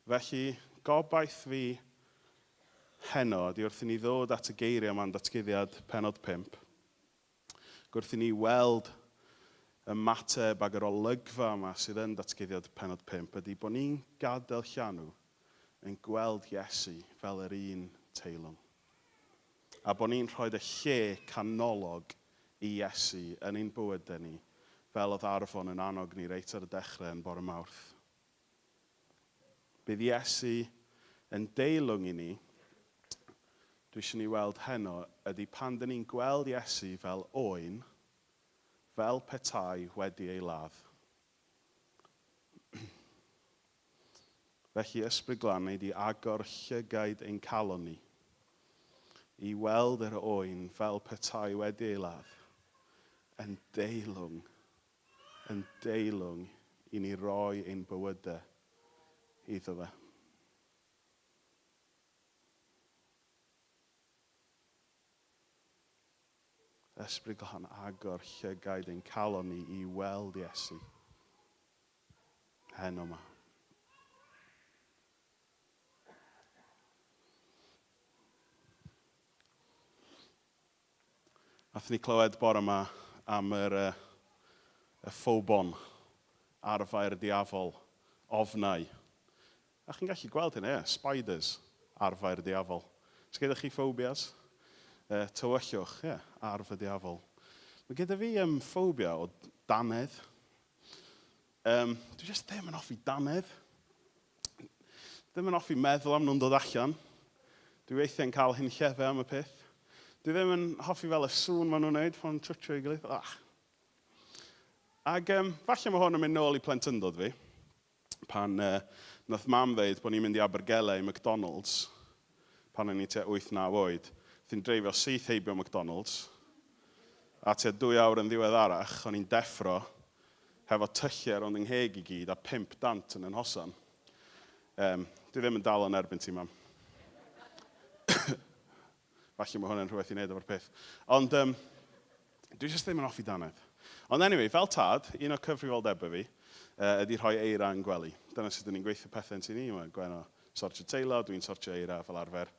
Felly, gobaith fi heno ydy wrth i ni ddod at y geiriau yma'n datguddiad pennod 5, Ac wrth i ni weld ymateb ag yr olygfa yma sydd yn datguddiad pennod 5 ydy bod ni'n gadael llanw yn gweld Iesu fel yr un teilwng. A bod ni'n rhoi y lle canolog i Iesu yn ein bywydau ni, fel oedd Arfon yn annog ni reit ar y dechrau yn bore Mawrth. Bydd Iesu yn deilwng i ni, dwi eisiau ni weld heno, ydy pan dyn ni'n gweld Iesu fel oen, fel petai wedi ei ladd. Felly Ysbryd Glân, nei di agor llygaid ein calon ni i weld yr oen fel petai wedi ei ladd, yn deilwng, yn deilwng i ni roi ein bywydau iddo fe. Ysbryd Glân, agor llygaid ein calon ni i weld Iesu heno 'ma. Nathon ni clywed bore yma am yr, uh, y ffobon, arfau'r diafol, ofnau. A chi'n gallu gweld hynna, ie, spiders, arfau'r diafol. Os gyda chi phobias? Tywyllwch, ie, arf y diafol. Mae gyda fi um, phobia o dannedd. Um, dwi jyst ddim yn hoffi dannedd. Ddim yn hoffi meddwl am nhw'n dod allan. Dwi weithiau'n cael hunllefau am y peth. Dwi ddim yn hoffi fel y sŵn maen nhw'n wneud pan twtio ei gilydd. Ah. Ac um, falle mae hwn yn mynd nôl i plentyndod fi. Pan uh, nath mam ddeud bod ni'n mynd i Abergele i McDonald's, pan o'n i tua 8-9 oed, wrth dreifio syth heibio McDonald's, a tua dwy awr yn ddiweddarach, o'n i'n deffro hefo tyllau rownd yng ngheg i gyd a pump dant yn 'y nhosan. Um, dwi ddim yn dal yn erbyn ti, mam. Falle mae hwnna'n rhywbeth i wneud efo'r peth. Ond um, dwi jyst ddim yn hoffi dannedd. Ond anyway, fel tad, un o cyfrifoldebau fi uh, ydy rhoi eira yn gwely. Dyna sut dyn ni'n gweithio pethau yn tŷ ni. Mae Gwenno sortio teilo, dwi'n sortio eira fel arfer.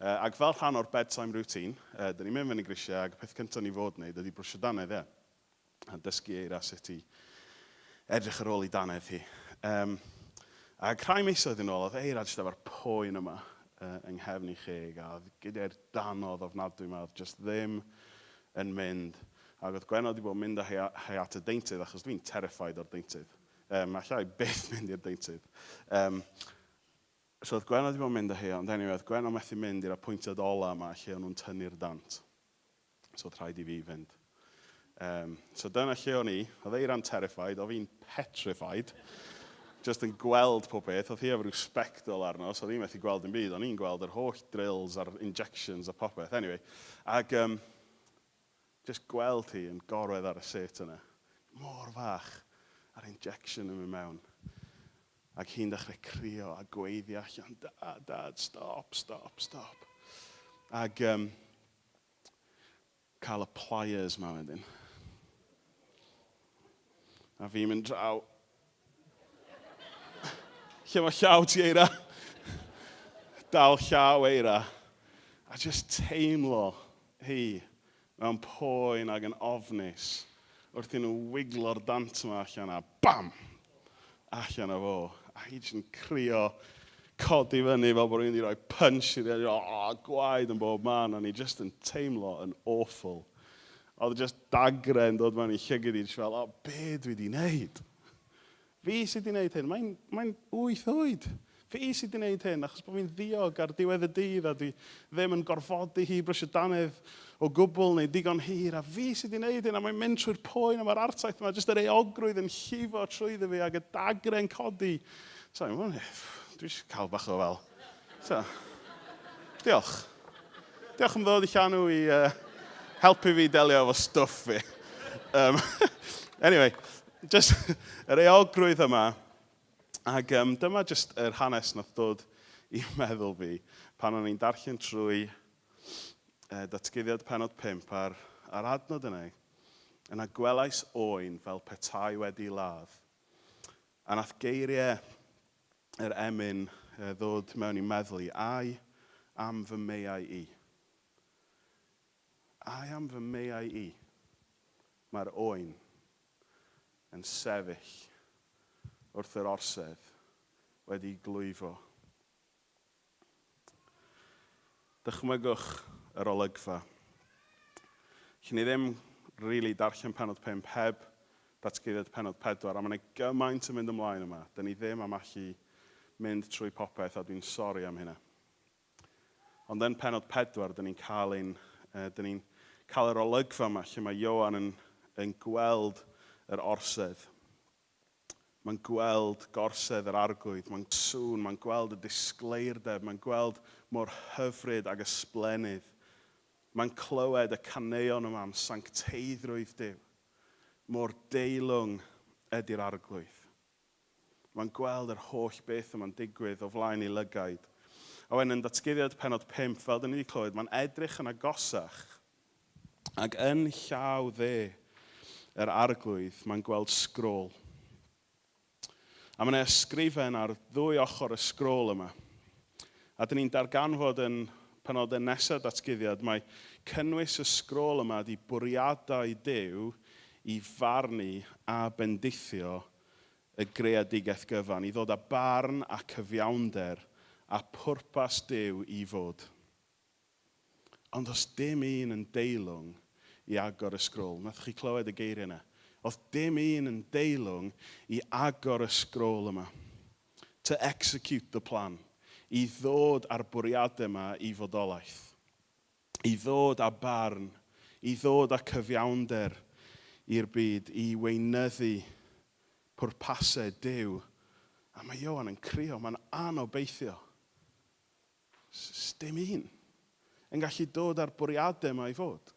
Uh, ac fel rhan o'r bedtime routine, uh, dyn ni'n mynd fyny grisiau ac y peth cyntaf ni fod wneud ydy brwsio dannedd, ie. A dysgu Eira sut i edrych ar ôl ei dannedd hi. Um, ac rhai misoedd yn ôl, oedd Eira jyst efo'r poen yma uh, yng nghefn ei cheg, a oedd gyda'r danodd ofnadwy yma, oedd jyst ddim yn mynd. Ac oedd Gwenno wedi bod yn mynd â hi, hi at y deintydd, achos dwi'n terrified o'r deintydd. Um, allai byth mynd i'r deintydd. Um, so oedd Gwenno wedi bod yn mynd â hi, ond anyway, oedd Gwenno methu mynd i'r apwyntiad ola yma lle o'n nhw'n tynnu'r dant. So oedd rhaid i fi fynd. Um, so dyna lle o'n i. Oedd Eira'n terrified, oedd fi'n petrified. Just yn gweld pob peth. Oedd hi efo rhyw spectol arno, so oedd hi'n methu gweld yn byd. O'n i'n gweld yr holl drills a'r injections a popeth. Anyway, ac um, just gweld hi yn gorwedd ar y set yna. Mor fach, a'r injection yn mynd mewn. Ac hi'n dechrau crio a gweiddi allan, dad, dad, stop, stop, stop. Ac um, cael y pliers ma wedyn. A fi'n mynd draw. Lle mae llaw ti, Eira? Dal llaw Eira. A just teimlo hi mewn poen ag yn ofnus wrth i nhw wiglo'r dant yma allan a bam! Allan o fo. A hi jyst yn crio, codi fyny fel bod rhywun wedi rhoi punch iddi. O, oh, gwaed yn bob man. O'n i jyst yn teimlo yn awful. Oedd just dagre yn dod mewn i llygad i, jyst fel, o, oh, be dwi wedi wneud? Fi sydd wedi wneud hyn. Mae'n mae wyth oed. Fi sydd wedi wneud hyn, achos bod fi'n ddiog ar diwedd y dydd a dwi ddim yn gorfodi hi brysio dannedd o gwbl neu digon hir, a fi sydd wedi wneud hyn, a mae'n mynd trwy'r poen a mae'r artaith yma, jyst yr euogrwydd yn llifo trwyddo fi ac y dagre'n codi. Sorry, mae'n... Dwi eisiau cael bach o fel... So, diolch. Diolch am ddod i llanw i uh, helpu fi delio efo stwff fi. Um, anyway, just yr euogrwydd yma, Ac um, dyma jyst yr hanes nath dod i meddwl fi pan o'n i'n darllen trwy uh, datguddiad penod 5 a'r, a'r adnod yna. Yna gwelais oen fel petai wedi ladd. A nath geiriau yr emyn uh, ddod mewn i meddwl i, ai am fy meiau i. Ai am fy meiau i. Mae'r oen yn sefyll wrth yr orsedd wedi glwyfo. Dychmygwch yr olygfa. Allen ni ddim really darllen penod 5 heb datguddiad penod 4, a mae yna gymaint yn mynd ymlaen yma. Dyn ni ddim am allu mynd trwy popeth, a dwi'n sori am hynna. Ond yn penod 4, dyn ni'n cael ein, uh, dyn ni'n cael yr olygfa yma lle mae Ioan yn, yn gweld yr orsedd. Mae'n gweld gorsedd yr arglwydd, mae'n sŵn, mae'n gweld y disgleirdeb, mae'n gweld mor hyfryd ag ysblennydd. Mae'n clywed y caneuon yma am sancteiddrwydd Duw. Mor deilwng ydy'r arglwydd. Mae'n gweld yr holl beth yma'n digwydd o flaen ei lygaid. A wedyn yn datguddiad pennod 5, fel dyn ni wedi clywed, mae'n edrych yn agosach. Ac yn llaw dde yr arglwydd, mae'n gweld sgrôl. A mae yna ysgrifen ar ddwy ochr y sgrôl yma. A dyn ni'n darganfod yn penodau nesaf datguddiad, mae cynnwys y sgrôl yma di bwriadau Duw i farnu a bendithio y greadigaeth gyfan, i ddod â barn a cyfiawnder a pwrpas Duw i fod. Ond os dim un yn deilwng i agor y sgrôl, nath chi clywed y geiriau yna? Oedd dim un yn deilwng i agor y sgrôl yma. To execute the plan. I ddod â'r bwriadau yma i fodolaeth. I ddod â barn. I ddod â cyfiawnder i'r byd. I weinyddu pwrpasau Duw. A mae Ioan yn crio, mae'n anobeithio. Dim un yn gallu dod â'r bwriadau yma i fod.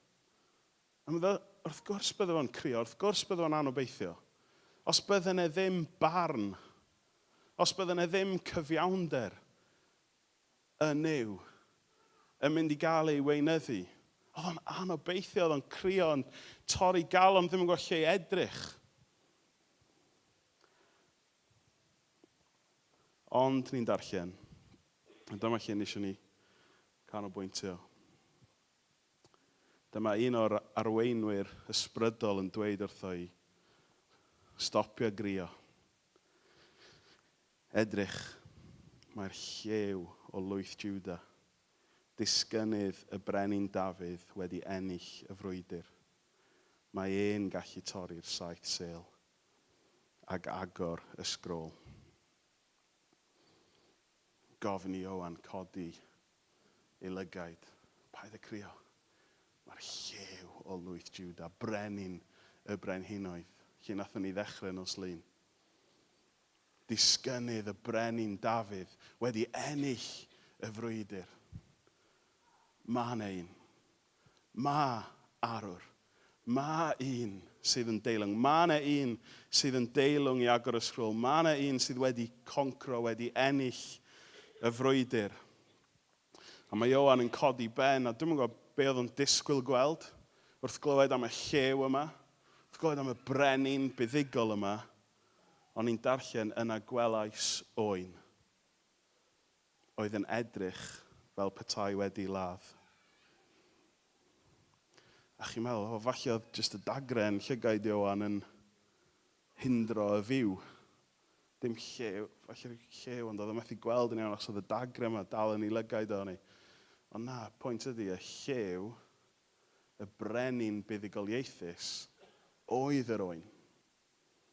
A mae wrth gwrs bydde fo'n crio, wrth gwrs bydde fo'n anobeithio. Os bydde yna ddim barn, os bydde yna ddim cyfiawnder yn Nuw yn mynd i gael ei weinyddu, oedd o'n anobeithio, oedd o'n crio, yn torri galon, ddim yn gwybod lle i edrych. Ond ni'n darllen, a dyma lle ni eisiau ni canolbwyntio. Dyma un o'r arweinwyr ysbrydol yn dweud wrtho i, stopio grio. Edrych, mae'r llew o lwyth Juda, disgynnydd y brenin Dafydd wedi ennill y frwydr. Mae e'n gallu torri'r saith sêl ac agor y sgrôl. Gofyn i Ioan codi ei lygaid. Paid â crio. Mae'r llew o lwyth Juda, brenin y brenhinoedd, lle nathon ni ddechrau nos Lun. Disgynnydd y brenin Dafydd wedi ennill y frwydr. Mae 'na un. Mae arwr. Mae un sydd yn deilwng. Mae yna un sydd yn deilwng i agor y sgrôl. Mae yna un sydd wedi concro, wedi ennill y frwydr. A mae Ioan yn codi ben, a dwi'm yn gwybod be oedd o'n disgwyl gweld wrth glywed am y llew yma, wrth glywed am y brenin buddugol yma, ond ni'n darllen yna gwelais oen oedd yn edrych fel petai wedi ladd. A chi'n meddwl, o, falle oedd jyst y dagre yn llygaid Ioan yn hindro y fyw. Dim llew, falle llew, ond oedd o methu gweld yn iawn achos oedd y dagre yma dal yn ei lygaid o. Neu. Ond na, pwynt ydy, y llew, y brenin buddugoliaethus, oedd yr oen.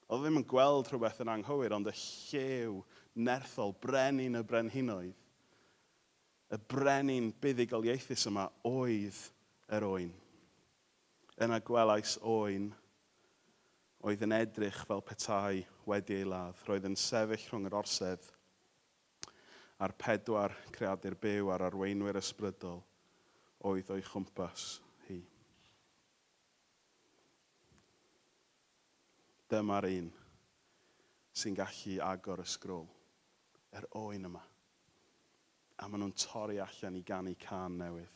Oedd o ddim yn gweld rhywbeth yn anghywir, ond y llew nerthol, brenin y brenhinoedd, y brenin buddugoliaethus yma oedd yr oen. Yna gwelais oen oedd yn edrych fel petai wedi ei ladd. Roedd yn sefyll rhwng yr orsedd a'r pedwar creadur byw a'r arweinwyr ysbrydol oedd o'i chwmpas hi. Dyma'r un sy'n gallu agor y sgrôl, yr oen yma. A maen nhw'n torri allan i ganu cân newydd.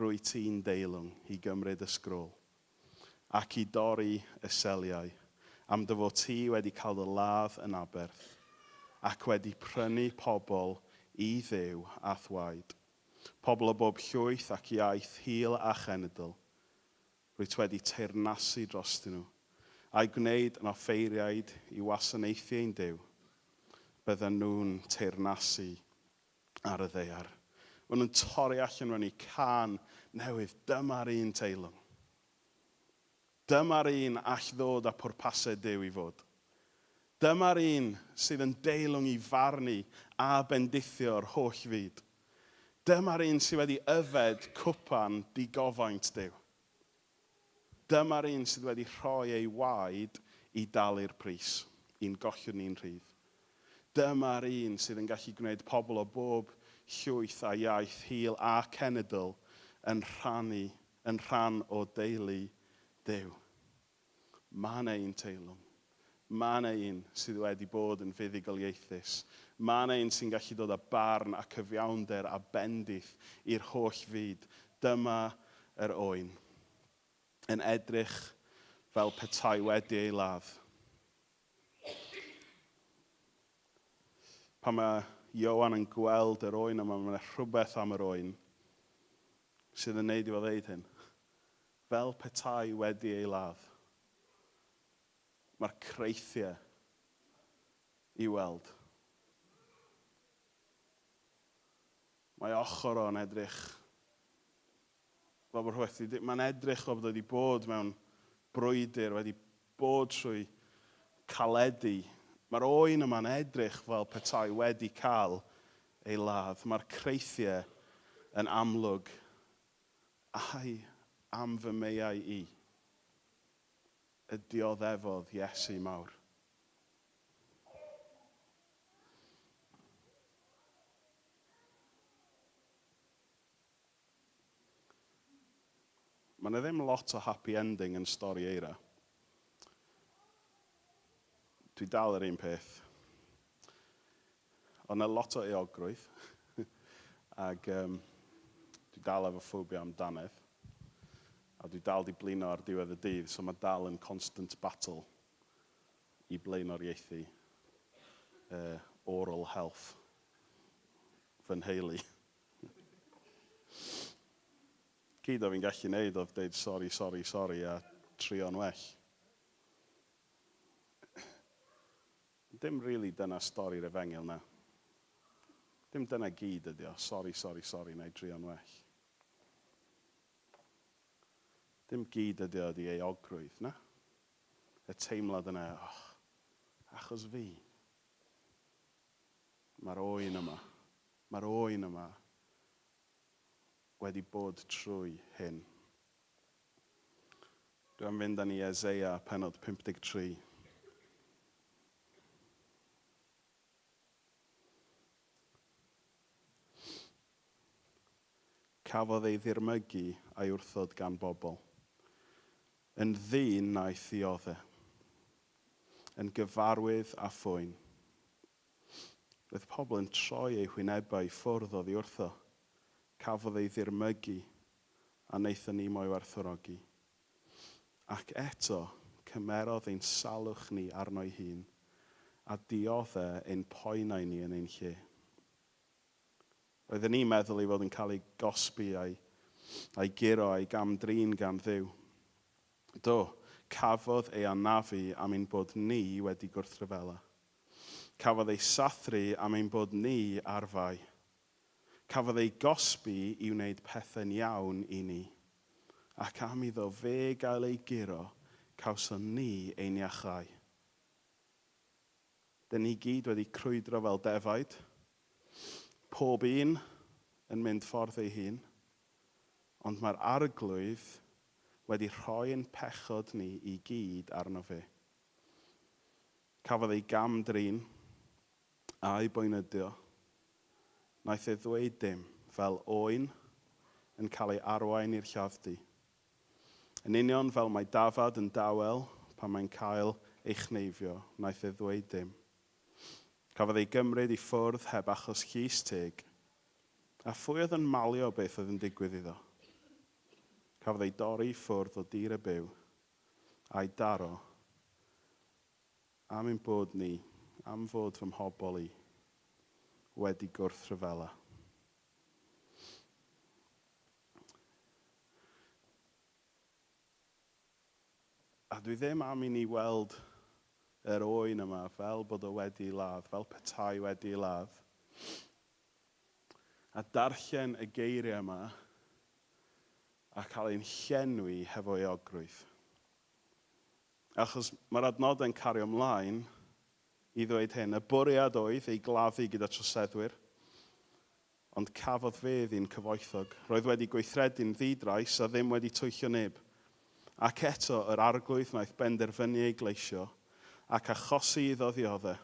Rwyt ti'n deilwng i gymryd y sgrôl ac i dorri y seliau, am dy fod ti wedi cael dy ladd yn aberth, ac wedi prynu pobl i Dduw a'th waed, pobl o bob llwyth ac iaith, hil a chenedl. Rwyt wedi teyrnasu drostyn nhw, a'u gwneud yn offeiriaid i wasanaethu ein Duw. Byddan nhw'n teyrnasu ar y ddaear. Maen nhw'n torri allan mewn i cân newydd. Dyma'r un teilwng. Dyma'r un all ddod â pwrpasau Duw i fod. Dyma'r un sydd yn deilwng i farnu a bendithio'r holl fyd. Dyma'r un sydd wedi yfed cwpan digofaint Duw. Dyma'r un sydd wedi rhoi ei waed i dalu'r pris, i'n gollwng ni'n rhydd. Dyma'r un sydd yn gallu gwneud pobl o bob llwyth a iaith, hil a cenedl yn rhannu, yn rhan o deulu Duw. Mae yna un teilwng. Mae yna un sydd wedi bod yn fuddugoliaethus. Mae yna un sy'n gallu dod â barn a cyfiawnder a bendith i'r holl fyd. Dyma yr oen. Yn edrych fel petai wedi ei ladd. Pan mae Ioan yn gweld yr oen yma, mae yna rhywbeth am yr oen sydd yn neud i fo ddeud hyn. Fel petai wedi ei ladd. Mae'r creithiau i weld. Mae ochr o'n edrych fel bod rhywbeth wedi... Mae'n edrych fel bod wedi bod mewn brwydr, wedi bod trwy caledu. Mae'r oen yma'n edrych fel petai wedi cael ei ladd. Mae'r creithiau yn amlwg. Ai am fy meiau i y dioddefodd Iesu mawr. Mae yna ddim lot o happy ending yn stori Eira. Dwi dal yr un peth. Ond yna lot o euogrwydd. Ac um, dwi dal efo ffobia am dannedd. A dwi dal di blino ar diwedd y dydd, so mae dal yn constant battle i blaenoriaethu uh, oral health fy nheulu. Gyd o fi'n gallu neud oedd deud sori, sori, sori a trio'n well. Dim really dyna stori'r efengyl na. Dim dyna gyd ydi o. Sori, sori, sori, na i drio'n well. Dim gyd ydi o ydi euogrwydd, na? Y teimlad yna, oh, achos fi. Mae'r oen yma, mae'r oen yma wedi bod trwy hyn. Dwi am fynd â ni Eseia pennod 53. Cafodd ei ddirmygu a'i wrthod gan bobl. Yn ddyn naeth ddiodde. Yn gyfarwydd â phoen. Roedd pobl yn troi eu hwynebau i ffwrdd oddi wrtho. Cafodd ei ddirmygu, a wnaethon ni mo'i werthfawrogi. Ac eto, cymerodd ein salwch ni arno'i hun, a diodde ein poenau ni yn ein lle. Roedden ni'n meddwl ei fod yn cael ei gosbi a'i, a'i guro a'i gam-drin gan Dduw. Do, cafodd ei anafu am ein bod ni wedi gwrthryfela. Cafodd ei sathru am ein bod ni ar fai. Cafodd ei gosbi i wneud pethau'n iawn i ni. Ac am iddo fe gael ei guro, cawson ni ein iachau. Dyn ni gyd wedi crwydro fel defaid, pob un yn mynd ffordd ei hun, ond mae'r Arglwydd wedi rhoi ein pechod ni i gyd arno fe. Cafodd ei gam-drin a'i boenydio. Wnaeth e ddweud dim, fel oen yn cael ei arwain i'r lladd-dy. Yn union fel mae dafad yn dawel pan mae'n cael ei chneifio, wnaeth e ddweud dim. Cafodd ei gymryd i ffwrdd heb achos llys teg. A phwy oedd yn malio beth oedd yn digwydd iddo? Cafodd ei dorri i ffwrdd o dir y byw, a'i daro am ein bod ni, am fod fy mhobl i, wedi gwrthryfela. A dwi ddim am i ni weld yr oen yma fel bod o wedi ladd, fel petai wedi ladd. A darllen y geiriau yma a cael ein llenwi hefo euogrwydd. Achos mae'r adnodau'n cario ymlaen i ddweud hyn. Y bwriad oedd ei gladdu gyda troseddwyr, ond cafodd fedd un cyfoethog. Roedd wedi gweithredu'n ddi-drais a ddim wedi twyllio neb. Ac eto yr arglwydd wnaeth benderfynu ei gleisio ac achosi iddo ddiodde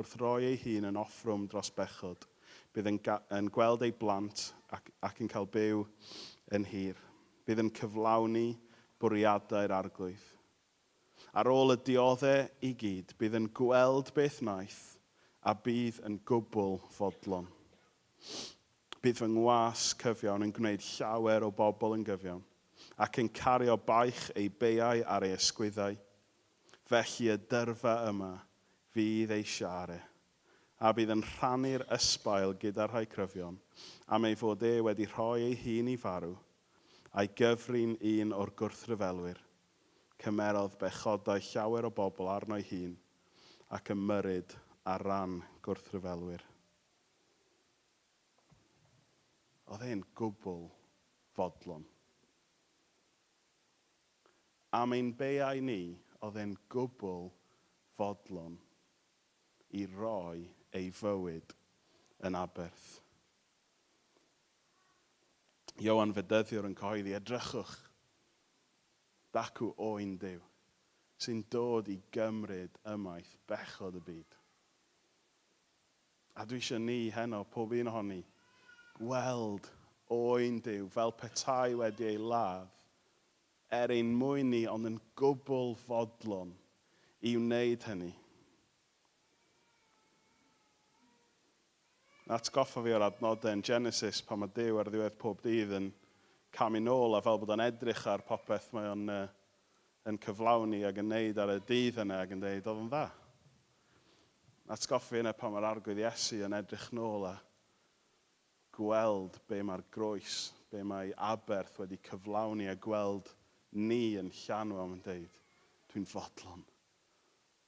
wrth roi ei hun yn offrwm dros bechod. Bydd yn, yn gweld ei blant ac, ac yn cael byw yn hir. Bydd yn cyflawni bwriadau'r arglwydd. Ar ôl y diodde i gyd, bydd yn gweld beth wnaeth a bydd yn gwbl fodlon. Bydd fy ngwas cyfiawn yn gwneud llawer o bobl yn gyfiawn, ac yn cario baich ei beiau ar ei ysgwyddau. Felly y dyrfa yma fydd ei siare, a bydd yn rhannu'r ysbail gyda rhai cryfion, am ei fod e wedi rhoi ei hun i farw, a'i gyfrin un o'r gwrthryfelwyr. Cymerodd bechodau llawer o bobl arno'i hun, ac ymyrryd ar ran gwrthryfelwyr. Oedd e'n gwbl fodlon. Am ein beiau ni, oedd e'n gwbl fodlon i roi ei fywyd yn aberth. Ioan Fedyddiwr yn cyhoeddi, edrychwch, dacw oen Duw, sy'n dod i gymryd ymaith bechod y byd. A dwi eisiau ni heno, pob un ohoni, gweld oen Duw fel petai wedi ei ladd er ein mwyn ni, ond yn gwbl fodlon i wneud hynny. Atgoffa fi o'r adnodau yn Genesis pan mae Duw ar ddiwedd pob dydd yn camu nôl a fel bod o'n edrych ar popeth mae o'n yn cyflawni ac yn neud ar y dydd yna ac yn deud, oedd yn dda. Atgoffa fi yna pan mae'r arglwydd Iesu yn edrych nôl a gweld be mae'r groes, be mae aberth wedi cyflawni a gweld ni yn llanw am yn deud, dwi'n fodlon.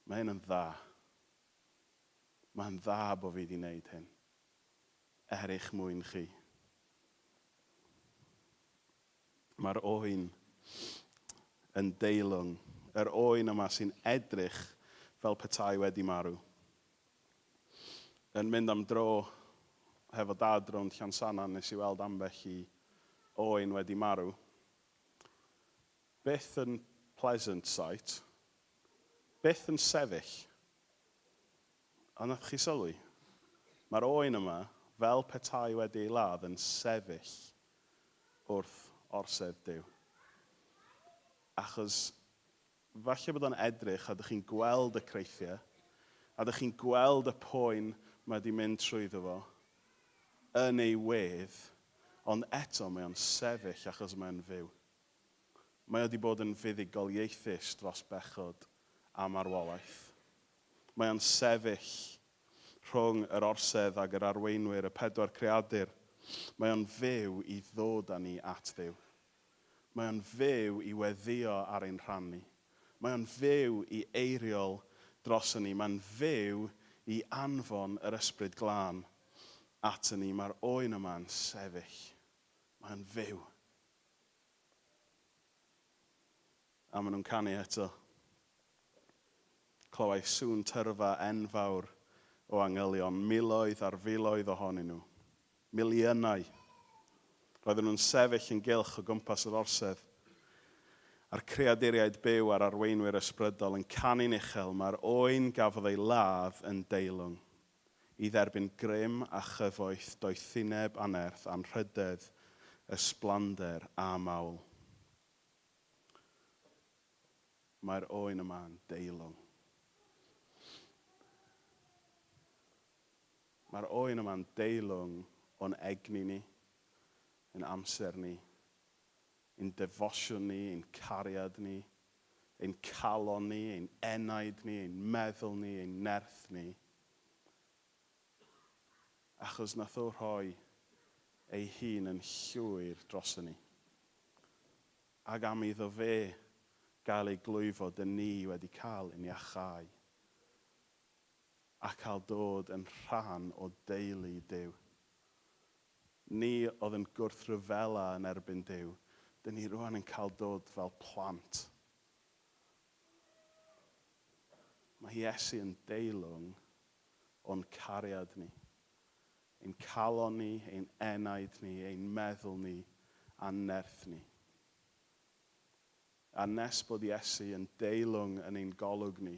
Mae hyn yn dda. Mae'n dda bod fi wedi wneud hyn. Er eich mwyn chi. Mae'r oen yn deilwng. Yr oen yma sy'n edrych fel petai wedi marw. Yn mynd am dro hefo dad rownd Llansannan nes i weld ambell i oen wedi marw. Byth yn pleasant sight. Byth yn sefyll. Ond nath chi sylwi? Mae'r oen yma, fel petai wedi ei ladd, yn sefyll wrth orsedd Duw. Achos falle bod o'n edrych a dych chi'n gweld y creithiau, a dych chi'n gweld y poen mae wedi mynd trwyddo fo yn ei wedd, ond eto mae o'n sefyll achos mae'n fyw. Mae o wedi bod yn fuddugoliaethus dros bechod a marwolaeth. Mae o'n sefyll rhwng yr orsedd ag yr arweinwyr, y pedwar creadur. Mae o'n fyw i ddod â ni at Dduw. Mae o'n fyw i weddio ar ein rhan ni. Mae o'n fyw i eiriol dros ni. Mae'n fyw i anfon yr ysbryd glân at ni. Mae'r oen yma'n sefyll. Mae'n fyw. A maen nhw'n canu eto. Clywai sŵn tyrfa enfawr o angylion, miloedd ar filoedd ohonyn nhw. Miliynau. Roedden nhw'n sefyll yn gylch o gwmpas yr orsedd. A'r creaduriaid byw a'r arweinwyr ysbrydol yn canu'n uchel, mae'r oen gafodd ei ladd yn deilwng i dderbyn grym a chyfoeth, doethineb a nerth, anrhydedd, ysblander a mawl. Mae'r oen yma'n deilwng. Mae'r oen yma'n deilwng o'n egni ni, yn amser ni, ein defosiwn ni, ein cariad ni, ein calon ni, ein enaid ni, ein meddwl ni, ein nerth ni. Achos nath o rhoi ei hun yn llwyr dros ni. Ac am iddo fe gael ei glwyfo, dyn ni wedi cael ein iachau a cael dod yn rhan o deulu Duw. Ni oedd yn gwrthryfela yn erbyn Duw, dyn ni rwan yn cael dod fel plant. Mae Iesu yn deilwng o'n cariad ni. Ein calon ni, ein enaid ni, ein meddwl ni, a'n nerth ni. A nes bod Iesu yn deilwng yn ein golwg ni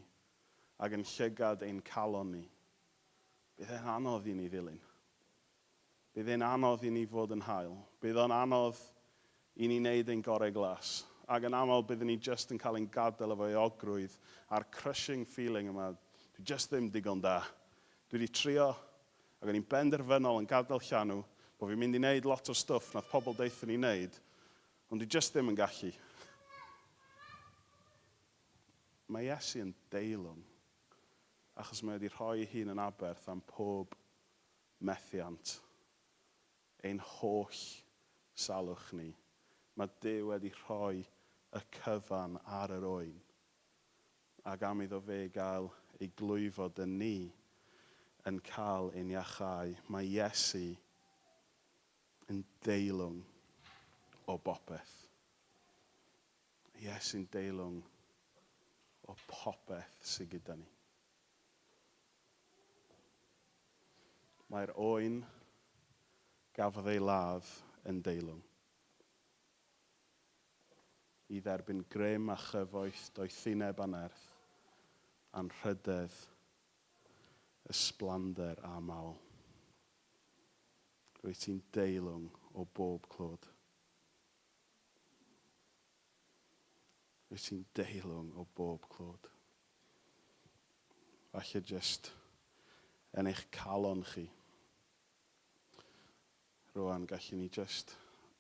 ac yn llygad ein calon ni, bydd e'n anodd i ni ddilyn. Bydd e'n anodd i ni fod yn hael. Bydd o'n anodd i ni wneud ein gorau glas. Ac yn aml byddwn ni jyst yn cael ein gadael efo euogrwydd a'r crushing feeling yma, dwi jyst ddim digon da. Dwi wedi trio, ac o'n i'n benderfynol yn gadael llanw, bod fi'n mynd i wneud lot o stwff nath pobl deutha ni wneud, ond dwi jyst ddim yn gallu. Mae Iesu yn deilwng, achos mae wedi rhoi ei hun yn aberth am pob methiant, ein holl salwch ni. Mae Duw wedi rhoi y cyfan ar yr oen, ac am iddo fe gael ei glwyfo dyn ni yn cael ein iachau. Mae Iesu yn deilwng o bopeth. Iesu'n deilwng o popeth sydd gyda ni. Mae'r oen gafodd ei ladd yn deilwng. I dderbyn grym a chyfoeth, doethineb a nerth, anrhydedd, ysblander a mawl. Rwyt ti'n deilwng o bob clod. Rwyt ti'n deilwng o bob clod. Falle jyst yn eich calon chi. Rwan, gallu ni jyst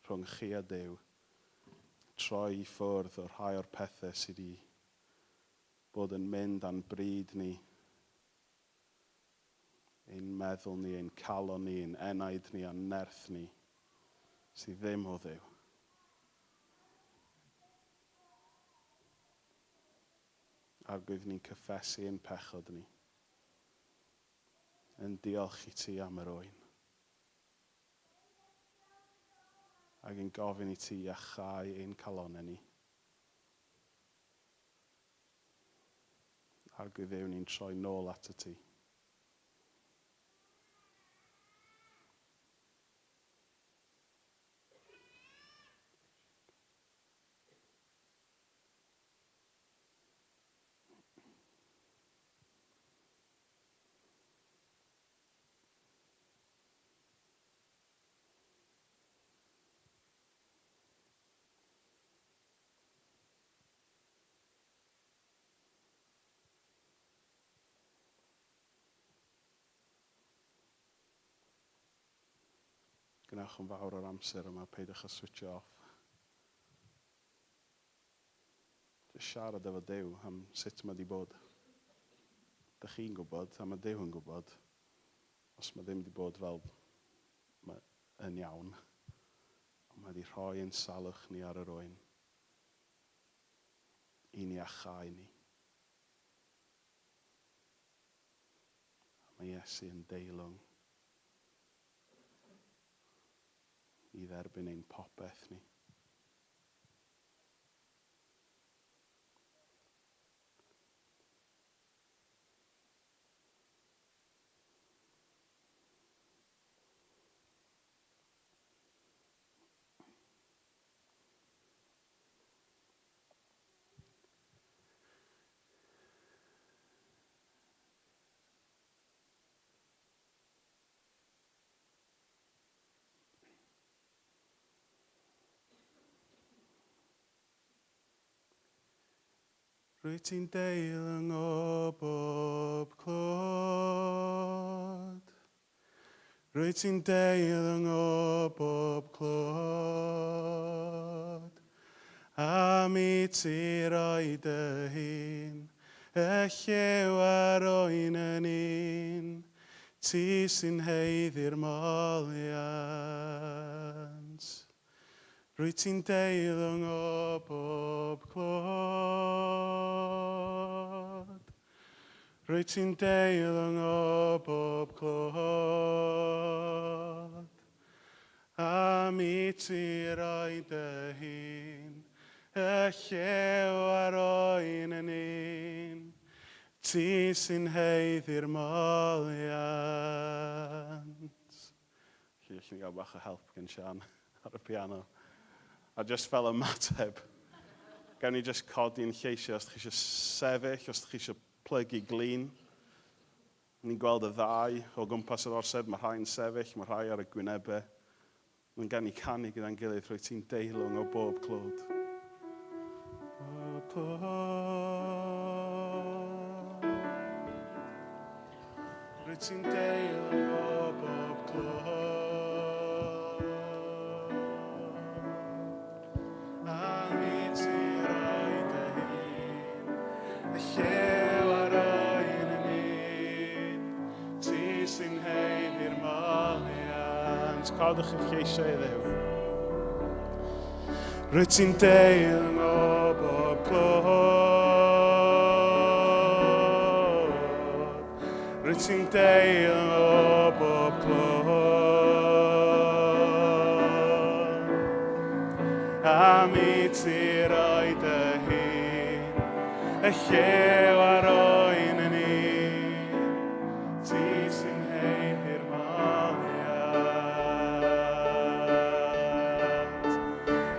rhwng chi a Duw troi i ffwrdd o rhai o'r pethau sydd wedi bod yn mynd â'n bryd ni, ein meddwl ni, ein calon ni, ein enaid ni a'n nerth ni, sydd ddim o Dduw. Arglwydd, ni'n cyffesu ein pechod ni. Yn diolch i ti am yr oen. Ac yn gofyn i ti iachau ein calonau ni. Arglwydd Dduw, ni'n troi nôl at y ti. Gwnewch yn fawr o'r amser yma, peidiwch â switcho off. Jyst siarad efo Duw am sut mae 'di bod. Dych chi'n gwybod, a mae Duw yn gwybod, os mae ddim 'di bod fel mae yn iawn. Ond mae 'di rhoi ein salwch ni ar yr oen i'n iachau ni. A mae Iesu yn deilwng i dderbyn ein popeth ni. Rwyt ti'n deilwng o bob clod. Rwyt ti'n deilwng o bob clod. Am i ti roi dy hun, y llew a'r oen yn un, ti sy'n haeddu'r moliant. Rwyt ti'n deilwng o bob clod. Rwyt ti'n deilwng o bob clod. Am i ti roi dy hun, y llew a'r oen yn un, ti sy'n haeddu'r moliant. Felly, allwn ni gael bach o help gen Sian ar y piano. A just fel ymateb. Gawn ni jyst codi'n lleisiau os ydych chi eisiau sefyll, os ydych chi eisiau plygu glin. Ni'n gweld y ddau o gwmpas yr orsedd, mae rhai'n sefyll, mae rhai ar y gwynebau. Mae'n gan ni canu gyda'n gilydd, rwy ti'n deilwng o bob clod. Bob clod. Rwy ti'n deilwng o bob clod. Am i ti roi dy hun, y llew ar oen y nid, ti sy'n haeddu'r moliant. Codwch eich lleisiau i Dduw. Rwyt ti'n deilwng o bob clod. Rwyt ti'n deilwng o bob clod. Am i ti roi dy hun, y llew ar oen yn un, ti sy'n haeddu'r moliant.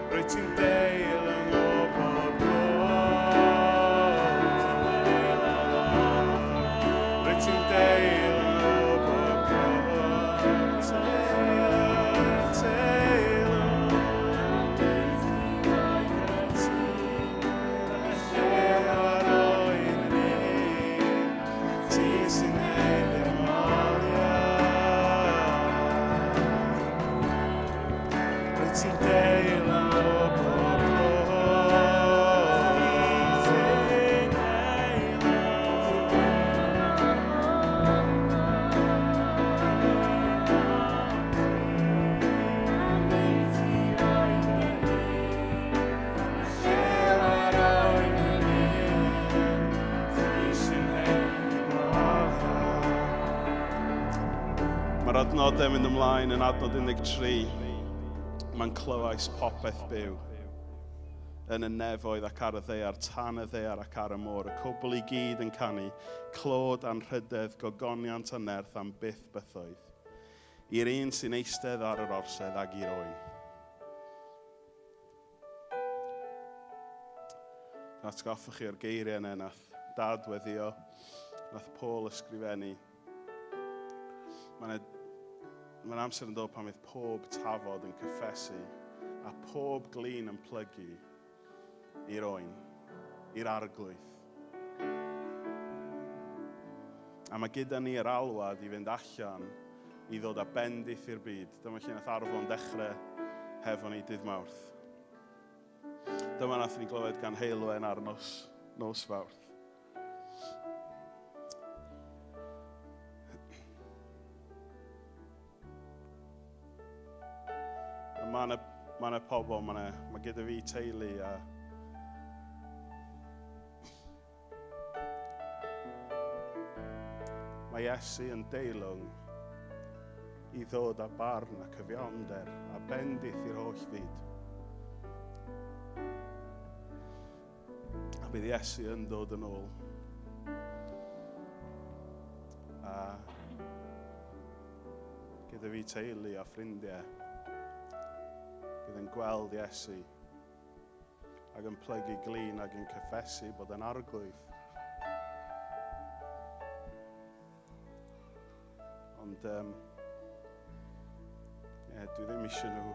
Rwyt ti'n deilwng o bob clod. Rwyt ti'n deilwng o bob clod. Teilwng. Llew ar oen yn un, ti sy'n haeddu'r moliant. Rwyt ti'n deilwng o bob clod. Llew ar oen yn un, ti sy'n haeddu'r moliant. Mae'r adnodau mynd ymlaen yn adnod 13. Mae'n clywais popeth byw yn y nefoedd ac ar y ddaear, tan y ddaear ac ar y môr, y cwbl i gyd yn canu, clod anrhydedd, gogoniant a nerth am byth bythoedd. I'r un sy'n eistedd ar yr orsedd ag i'r oen. Atgoffwch chi o'r geiriau yna nath Dad weddio, nath Paul ysgrifennu. Mae'n mae amser yn dod pan fydd pob tafod yn cyffesu a pob glin yn plygu i'r oen, i'r arglwydd. A mae gyda ni yr alwad i fynd allan i ddod â bendith i'r byd. Dyma lle nath Arfon dechrau hefo ni dydd Mawrth. Dyma nath ni glywed gan Heulwen ar nos, nos Fawrth. Mae yna ma yna pobl, mae, yna, mae gyda fi teulu a Mae Iesu yn deilwng i ddod â barn a cyfiawnder a bendith i'r holl fyd. A bydd Iesu yn dod yn ôl. A gyda fi teulu a ffrindiau, bydd yn gweld Iesu ac yn plygu glin ac yn cyffesu bod yn arglwydd. Ond yeah, dwi ddim eisiau nhw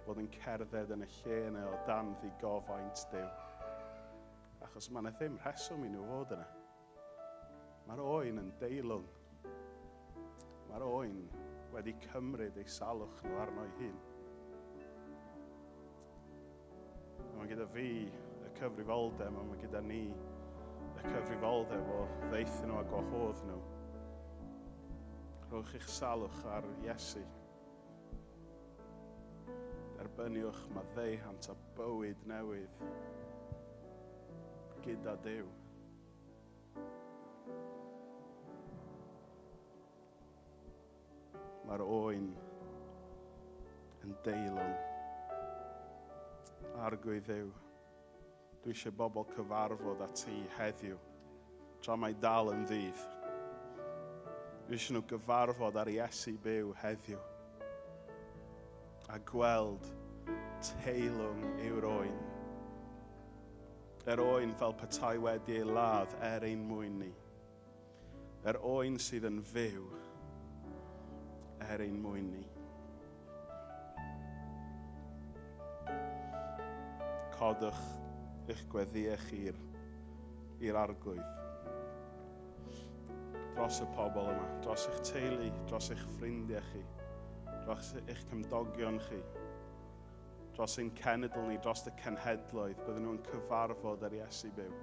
fod yn cerdded yn y lle yna o dan ddigofaint Duw. Achos mae yna ddim rheswm i nhw fod yna. Mae'r oen yn deilwng. Mae'r oen wedi cymryd ei salwch nhw arno ei hun. A mae gyda fi y cyfrifoldeb, a mae gyda ni y cyfrifoldeb o ddeithio nhw a gwahodd nhw. Rhowch eich salwch ar Iesu. Derbyniwch maddeuant a bywyd newydd gyda Duw. Mae'r oen yn deilwng. Arglwydd Dduw, dwi eisiau bobl cyfarfod â ti heddiw, tra mae dal yn ddydd. Dwi eisiau nhw gyfarfod ar Iesu byw heddiw a gweld teilwng yw'r oen. Yr oen fel petai wedi ei ladd er ein mwyn ni. Yr oen sydd yn fyw er ein mwyn ni. Codwch eich gweddïau chi'r i'r arglwydd. Dros y pobl yma, dros eich teulu, dros eich ffrindiau chi, dros eich cymdogion chi, dros ein cenedl ni, dros y cenhedloedd, bydden nhw'n cyfarfod ar Iesu byw.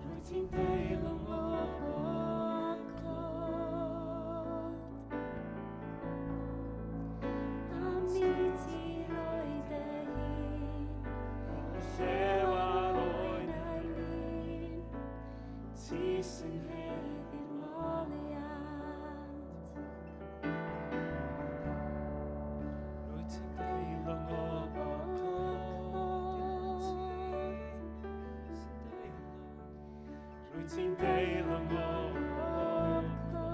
Rwyt ti'n deilwng o bob clod. Am i ti roi dy hun, y llew a'r oen a'r lun, ti sy'n haeddu'r moliant. Rwyt ti'n deilwng o bob clod. Rwyt ti'n deilwng o bob clod.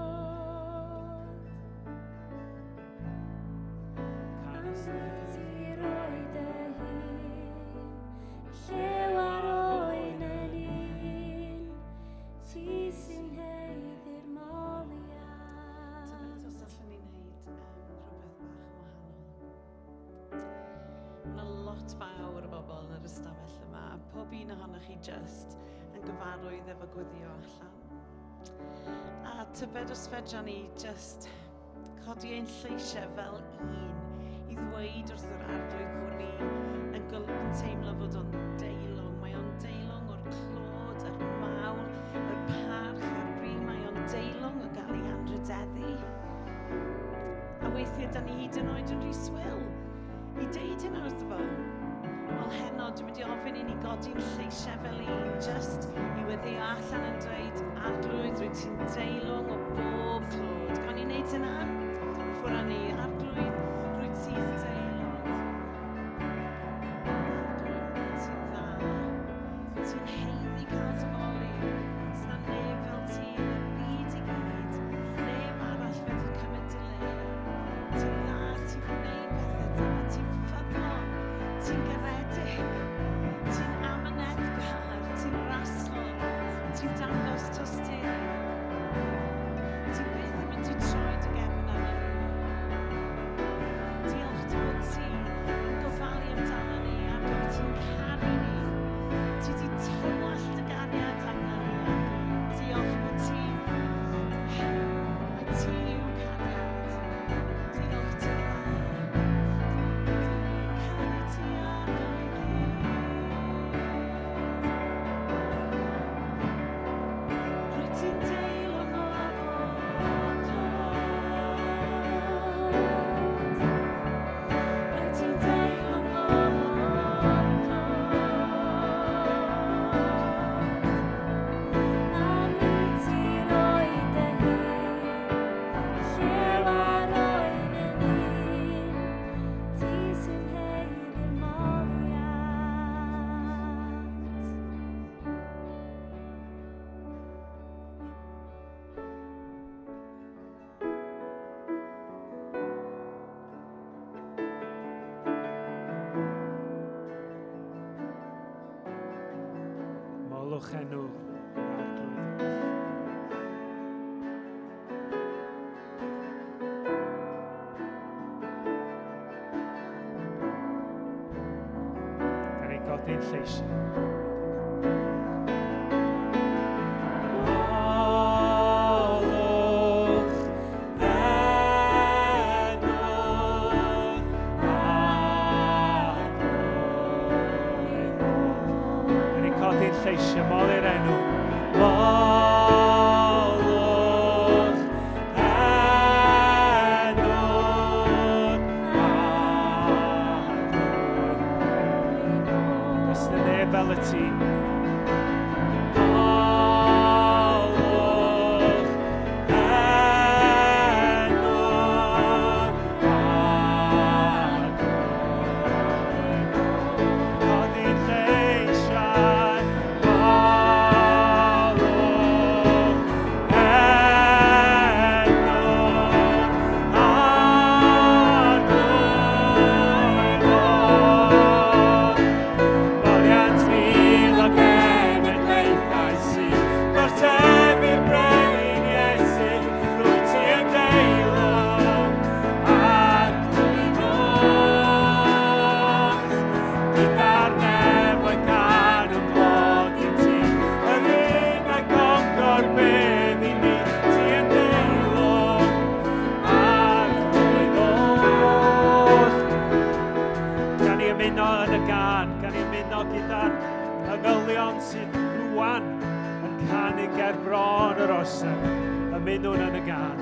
Am i ti roi dy hun, y llew a'r oen yn un, ti sy'n haeddu'r moliant. Tybed os allwn ni wneud rhywbeth bach yn wahanol. Mae yna lot fawr o bobl yn yr ystafell yma, a pob un ohonoch chi just yn gyfarwydd efo gweddio allan. A tybed os fedra ni just codi ein lleisiau fel un i ddweud wrth yr arglwydd bod ni yn, yn teimlo fod o'n deilwng. Mae o'n deilwng o'r clod, yr mawl, yr parch a'r bri. Mae o'n deilwng o gael ei anrhydeddu. A weithiau, da ni hyd yn oed yn rhy swil i deud hynna wrtho fo. Wel, heno, dwi'n mynd i ofyn i ni godi'n lleisiau fel un, just i weddio allan yn dweud, Arglwydd, rwyt ti'n deilwng o bob clod. Gawn ni wneud hynna? Ffwrdd â ni. Arglwydd, rwyt ti'n deilwng. Arglwydd, rwyt ti'n dda. Ti'n haeddu cael dy foli. Sna neb fel ti yn y byd i gyd. Neb arall fedru cymryd dy le. Ti'n dda, ti'n gwneud pethau da, ti'n ffyddlon, ti'n garedig, ti'n amyneddgar, ti'n raslon, ti'n dangos tosturi. Ti byth yn mynd i troi dy gefn arno ni. Diolch dy fod ti yn gofalu amdano ni a bod ti'n caru ni. Ti wedi tywallt dy gariad arno ni. Arglwydd. Diolch bod ti, a ti yw cariad. Diolch ti'n dda. Dyn ni'n caru ti Arglwydd. Rwyt ti'n deilwng o bob clod. Rwyt ti'n deilwng o bob clod. Am i ti roi dy hun, y llew a'r oen yn un, ti sy'n haeddu'r moliant. Molwch enw yr arglwydd. Da ni'n godi'n lleisiau. Molwch enw'r arglwydd. Da ni'n codi'n lleisiau, moli'r enw. Molwch enw'r arglwydd. ti. Molwch enw'r Arglwydd. Codi'n lleisiau, molwch enw'r Arglwydd. Moliant mil o genedlaethau sy'n gorsefu'r brenin Iesu, rwyt ti yn deilwng, Arglwydd oll. Gyda'r nefoedd canwn glod i ti, yr un a goncor bedd i ni, ti yn deilwng, Arglwydd oll. Gan ni ymuno yn y gân, gan ni ymuno gyda'r angylion sydd rwan yn canu ger bron yr orsedd. Ymunwn yn y gân.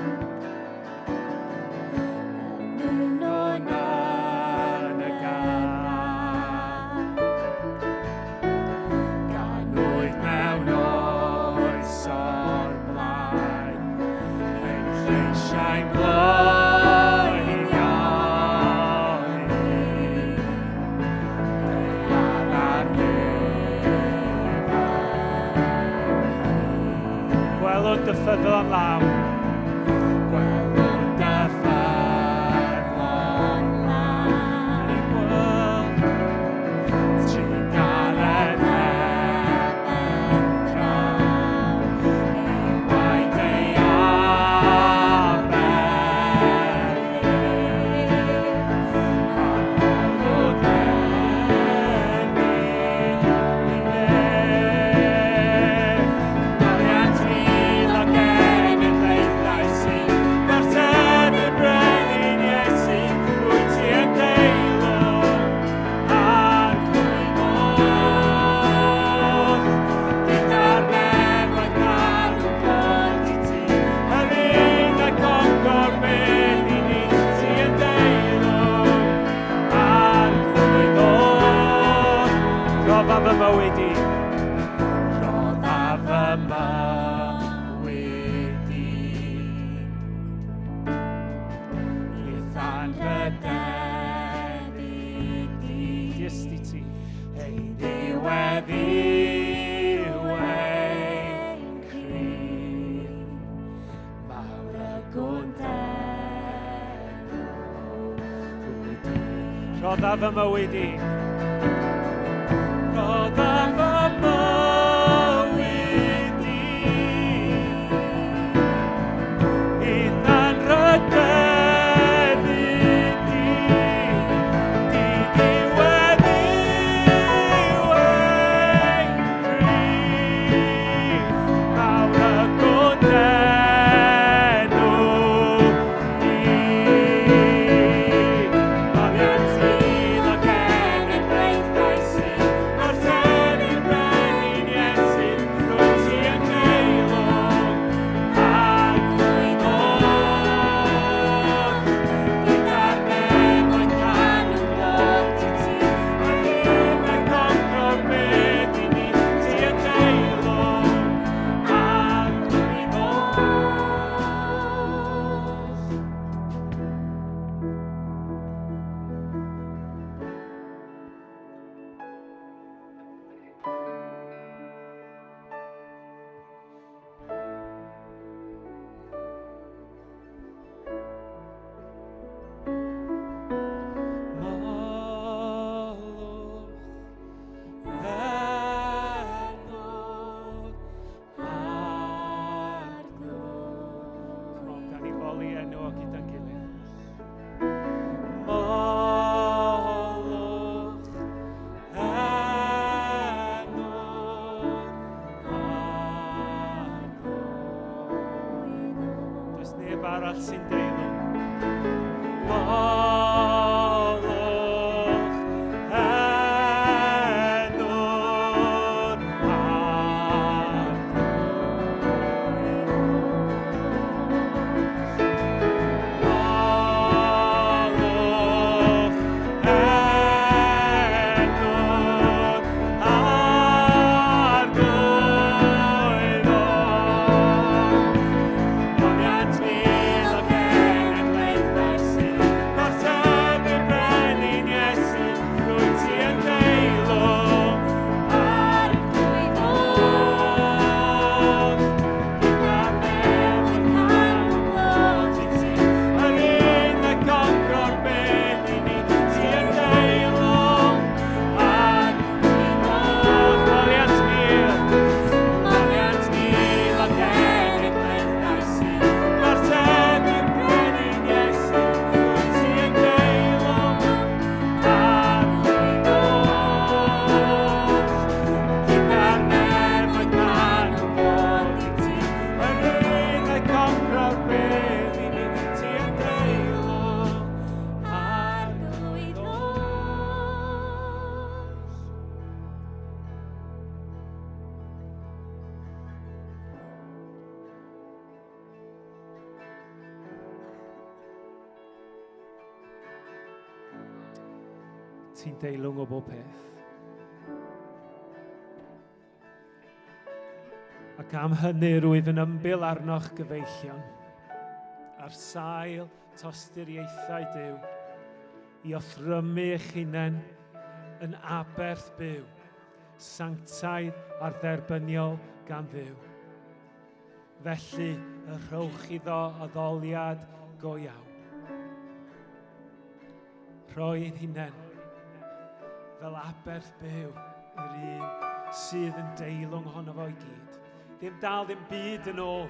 Ymunwn yn y gân. Ganwyd mewn oes o'r blaen, ein lleisiau'n bloeddio i Daear a'r nef Gwelwn dy ffyddlon law. Gwelwn dy ffyddlon law. Gweld trugaredd heb ben draw. Ei waed ei aberth ef. A folwg brenin i nef. Moliant mil o genedlaethau sy'n gorseddu'r brenin Iesu, wyt ti yn deilwng, Arglwydd oll. Gyda'r nefoedd canwn glod i ti, yr un a goncor bedd i ni, ti yn deilwng, Arglwydd oll. Rhoddaf fy mywyd i. Rhoddaf fy mywyd i. I'th anrhydedd i di. Jyst i ti. Ei ddiwedd yw ein cri. Mawr y gwnd enw di. Rhoddaf fy mywyd i. Rhoddaf fy mywyd i. I'th anrhydedd i di. Di ddiwedd yw ein cri. Mawr y gwnd enw di. Moliant mil o genedlaethau sy'n gorseddu'r Ti'n deilwng o bob peth. Ac am hynny rwyf yn ymbil arnoch gyfeillion, ar sail tosturiaethau Duw, i offrymu eich hunain yn aberth byw, sanctaidd a'r dderbyniol gan Dduw. Felly y rhowch iddo addoliad go iawn. Rhoi ein hunain fel aberth byw yr un sydd yn deilwng ohono fo i gyd. Ddim dal ddim byd yn ôl.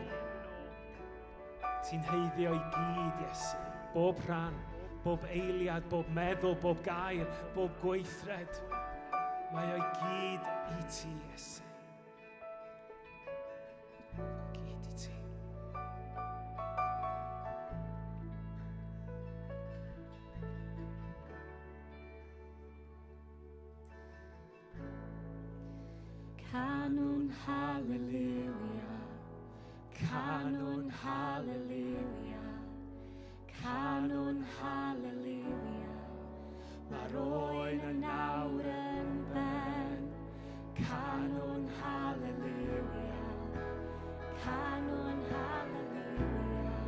Ti'n heiddio i gyd, Iesu. Bob rhan, bob eiliad, bob meddwl, bob gair, bob gweithred. Mae o'i gyd i ti, Iesu. Gyd i ti. Canwn hallelujah, canwn hallelujah, canwn hallelujah. Mae'r oen yn nawr yn ben. Canwn hallelujah, canwn hallelujah,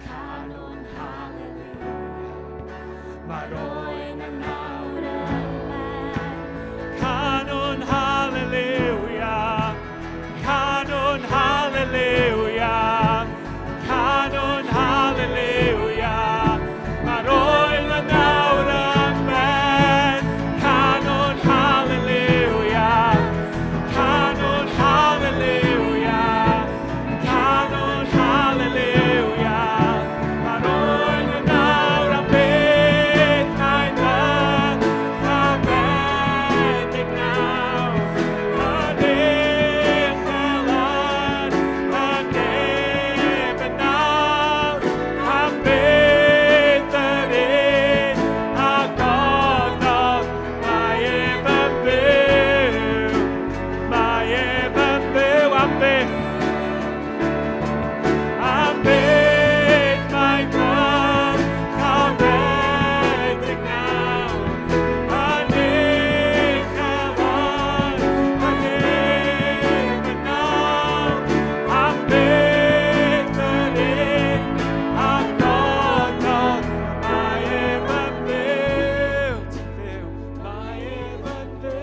canwn hallelujah. Mae'r oen yn nawr yn ben. Canwn hallelujah, canwn hallelujah, canwn hallelujah. Mae'r oen yn nawr yn ben. Canwn hallelujah, canwn hallelujah, canwn hallelujah. Mae'r oen yn nawr am byth, mae'n fyddedig nawr. Yn uchel yn y nef yn nawr, am byth yr un a gododd, mae ef yn byw, mae ef yn byw am byth. Am byth mae byrchamedig nawr, yn uchel yn y nef yn nawr. Am byth yr un a gododd, mae ef yn byw, ti'n fyw, mae ef yn fyw.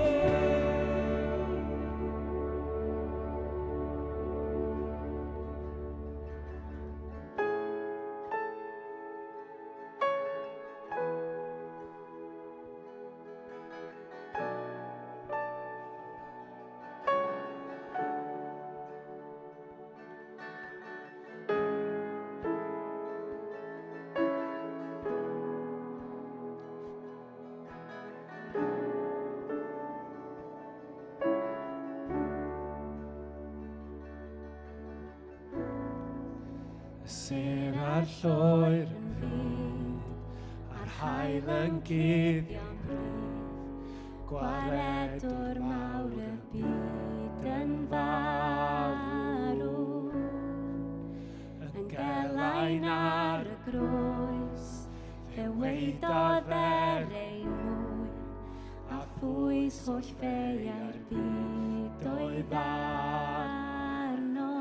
Y sêr a'r lloer yn fud, a'r haul yn guddio'n brudd, Gwaredwr mawr y byd yn farw. Yn gelain ar y groes, fe waedodd er ein mwyn, a phwys holl feiau'r byd oedd arno.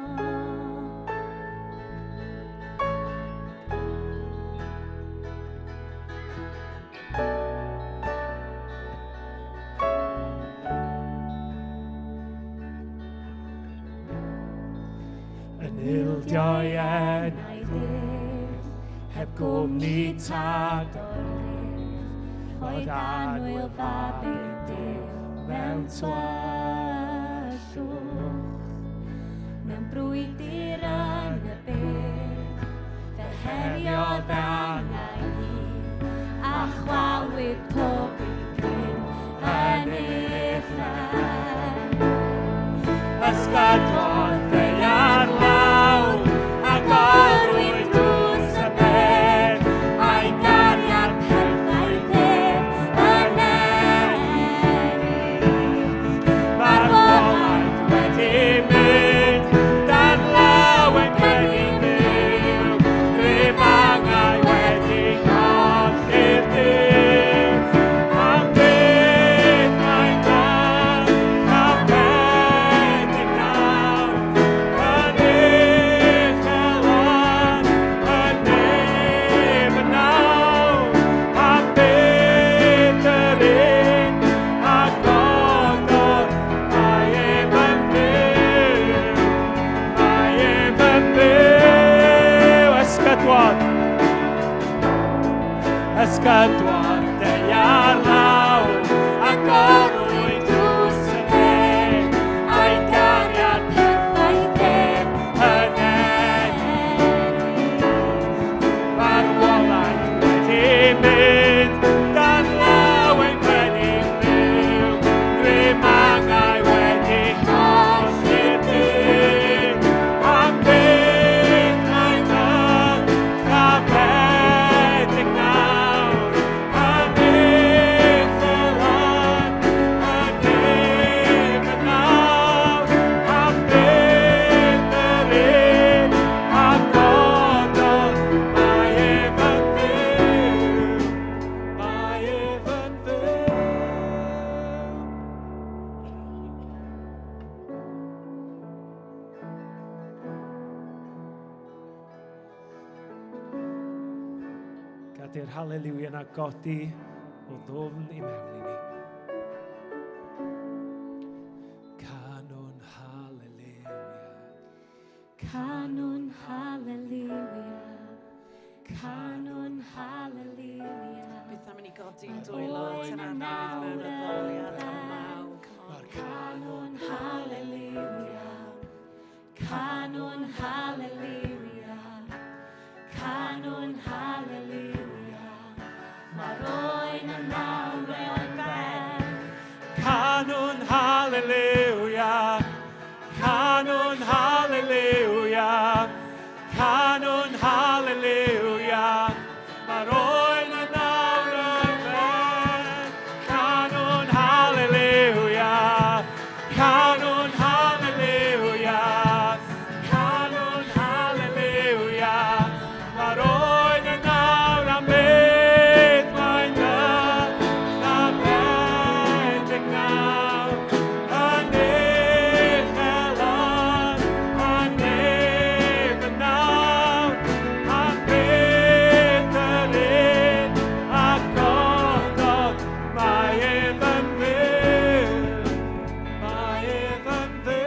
Yn ildio'i enaid ef, heb gwmni tad o'r lef, rhoed annwyl fab ei Duw mewn tywyllwch. Mewn brwydr yn y bedd, fe heriodd angau hi, a chwalwyd pob un grym yn uffern. Ysgadwodd ddaear lawr, agorwyd drws y bedd, a'i gariad perffaith ef yn ennill. Marwolaeth wedi mynd, dan law ein brenin byw, grym angau wedi colli'r Duw. gydwodd deiar lawr, agorwyd drws y nef, a'i gariad perffaith ef yn ennill. Marwolaeth wedi mynd, dan law ein brenin byw, grym angau wedi colli'r dyn. Am byth mae ddyrchafedig nawr, yn uchel yn y nef yn awr. Am byth yr un a gododd, mae ef yn fyw, mae ef yn fyw. Gad i'r haleluia 'na godi o ddwfn i mewn i ni. Canwn haleluia. Canwn haleluia. Canwn haleluia. Beth am i ni godi'n dwylo at yr Arglwydd mewn addoliad am maw. Come on. Canwn haleluia. Canwn haleluia. Canwn haleluia. Mae'r oen yn nawr yn ben. Canwn haleluia. Canwn haleluia. Canwn haleluia. Mae'r oen yn nawr yn ben. Canwn haleluia. Canwn haleluia. Canwn haleluia. Mae'r oen yn nawr am byth. Mae'n ddyrchafedig nawr. Yn uchel yn y nef yn awr. Am byth yr un a gododd, mae ef yn fyw. Mae ef yn fyw.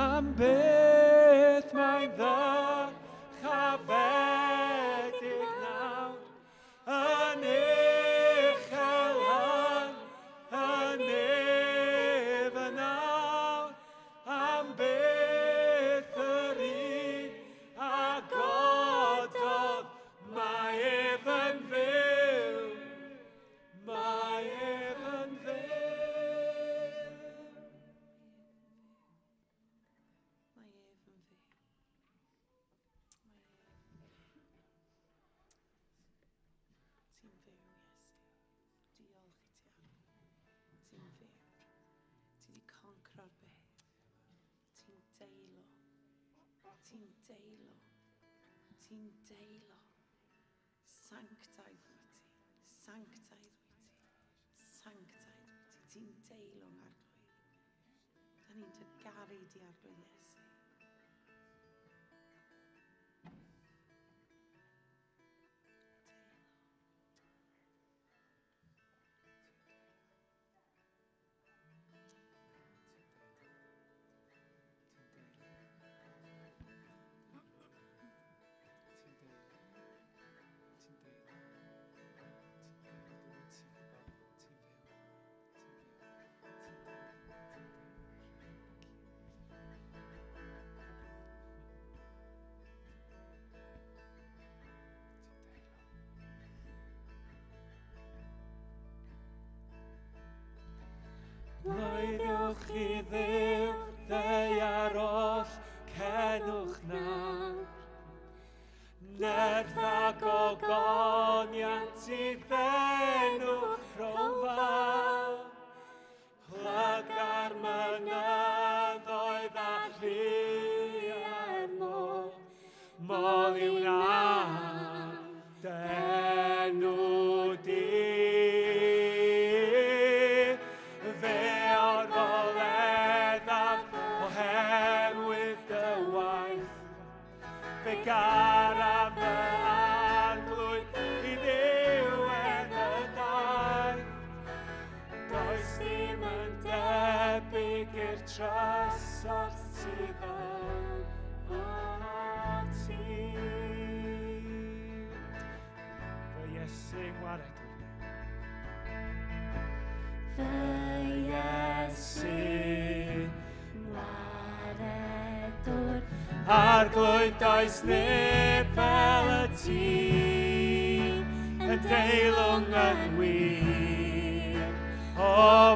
Am byth mae'n ddyrchafedig nawr. Yn uchel yn y nef yn awr. Am byth yr un a gododd, mae ef yn fyw. Mae ef yn fyw. Mae ef yn fyw. Mae ef yn fyw. Ti'n fyw, Iesu. Diolch i ti, Arglwydd. Ti'n fyw. Ti wedi concro'r bedd. Ti'n deilwng. Ti'n deilwng. Ti'n deilwng. Sanctaidd wyt ti. Sanctaidd wyt ti. Sanctaidd wyt ti. Ti'n deilwng, Arglwydd. Da ni'n dy garu di, Arglwydd Iesu. Bloeddiwch i Dduw, ddaear oll, cenwch nawr. Nerth a gogoniant i dd'enw rhown fawl. Plyga'r mynyddoedd a rhuau'r môr. Moliwn am dy enw di. Fe orfoleddaf oherwydd dy waith. Fe garaf fy Arglwydd i ddiwedd y daith. Does dim yn debyg i'r trysor sydd yn ti. Iesu ngwaredwr. Fy Iesu ngwaredwr. Arglwydd does neb fel y ti, yn deilwng yn wir, o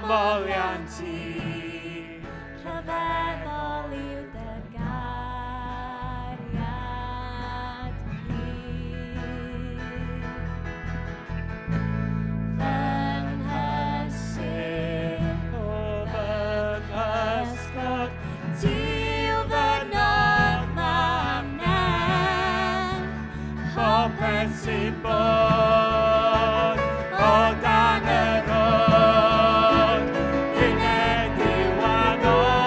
moliant ti. Rhyfeddol yw dy gariad pur. Fy nghysur, o fy nghysgod, ti yw fy noddfa am nerth, popeth sy'n bod o dan yr od, uned yw addoli.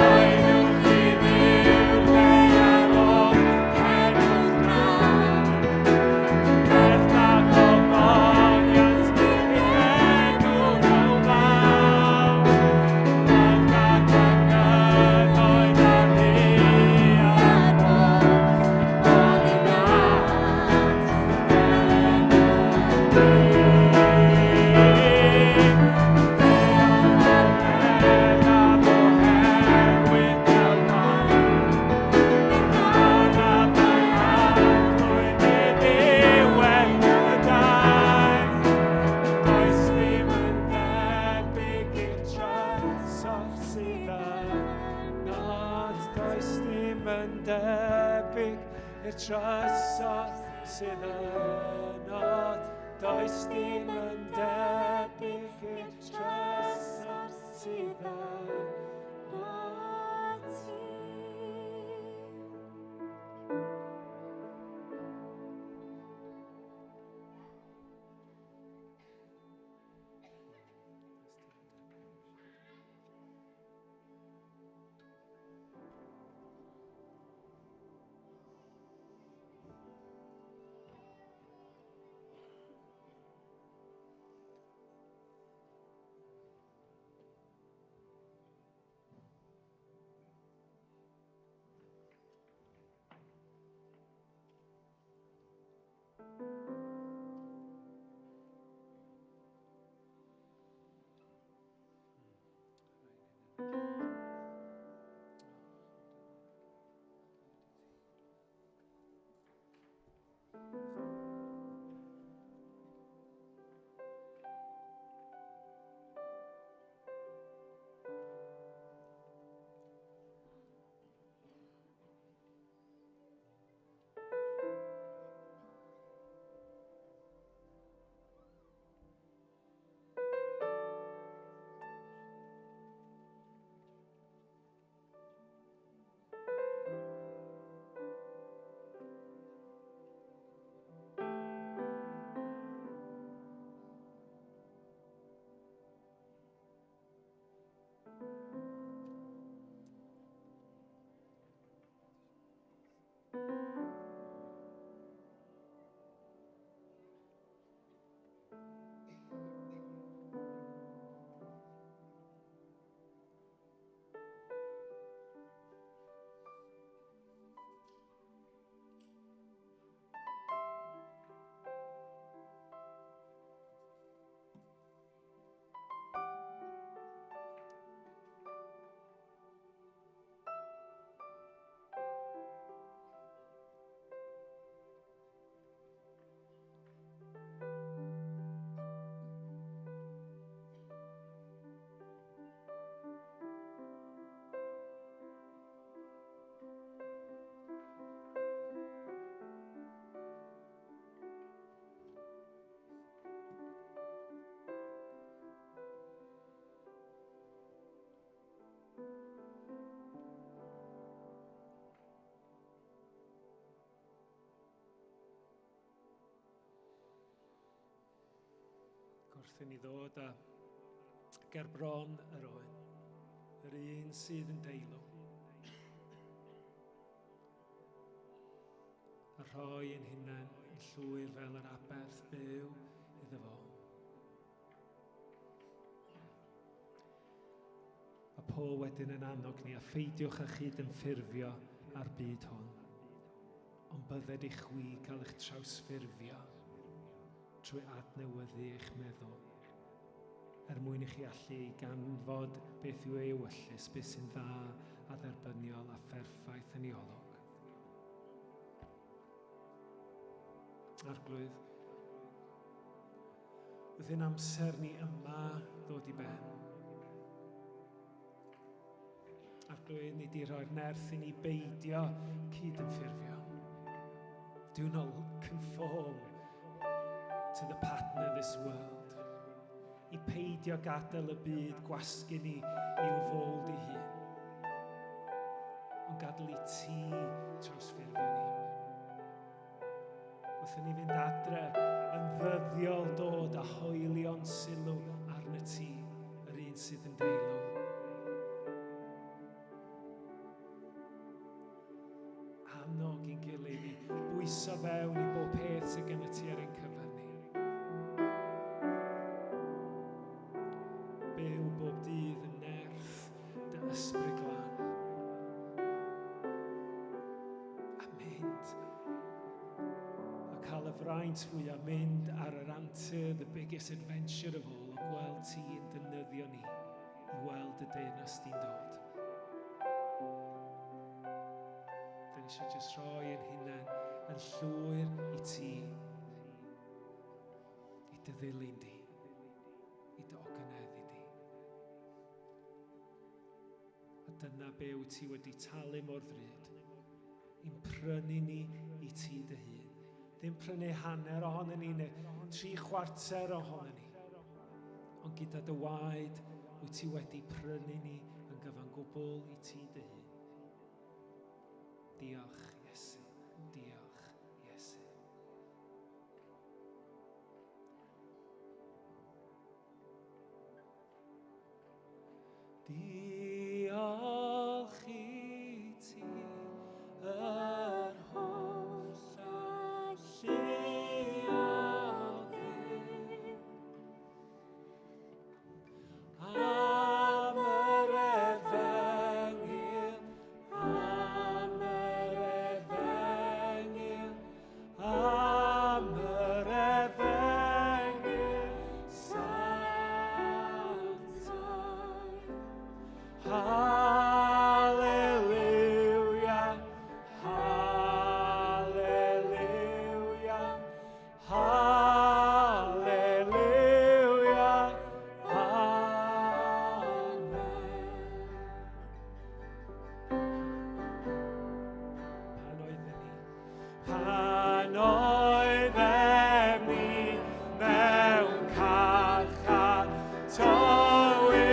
Oeddwch chi ddiw'r ddaear o cenwch mawr, nerth a gogoniant i'r enw mawr. Mwynhad y mynyddoedd a'r ddaear. Mol i nad dy enw di. Debyg i'r trysor sydd yno, does dim yn debyg i'r trysor sydd yno ti. Wrth i ni ddod â ger bron yr oen, yr un sydd yn deilwng, a rhoi ein hunain yn llwyr fel yr aberth byw iddo fo. Mae Paul wedyn yn annog ni a pheidiwch â chyd yn ffurfio â'r byd hwn, ond bydded i chwi cael eich trawsffurfio trwy adnewyddu eich meddwl, er mwyn i chi allu ei ganfod beth yw ei ewyllys, beth sy'n dda a dderbyniol a pherffaith yn ei olwg. Arglwydd, wrth ein amser ni yma ddod i ben, Arglwydd, ni di rhoi'r nerth i ni beidio cyd-ymffurfio. Do not conform to the pattern of this world. I peidio gadael y byd gwasgu ni i'w fold ei hun. Ond gadael i ti trawsffurfio ni. Wrth i ni fynd adre yn ddyddiol dod a hoelio'n sylw arna ti, yr un sydd yn deilwng. Annog i'n gilydd i bwyso fewn i bob peth sydd gen ti ar ein cyfer ni. Byw bob dydd yn nerth dy ysbryd glân. A mynd a cael y fraint fwyaf mynd ar yr antur, the biggest adventure of all, o gweld ti yn dynyddio ni i weld y deyrnas di'n dod. Da ni eisiau jyst rhoi ein hunain yn llwyr i ti, i dy ddilyn di, i dy ogoneddu di. A dyna be wyt ti wedi talu mor ddrud, i'n prynu ni i ti dy hun. Ddim prynu hanner ohono ni neu 3/4 ohono ni. Ond gyda dy waed wyt ti wedi prynu ni yn gyfan gwbl i ti dy hun. Diolch, Iesu. Diolch, Iesu. Diolch i ti, yr holl alluog Dduw, am yr efengyl, am yr efengyl, am yr efengyl sanctaidd. Hallelujah, hallelujah, hallelujah, amen. Pan oedden ni, pan oeddem ni mewn carchar tywyll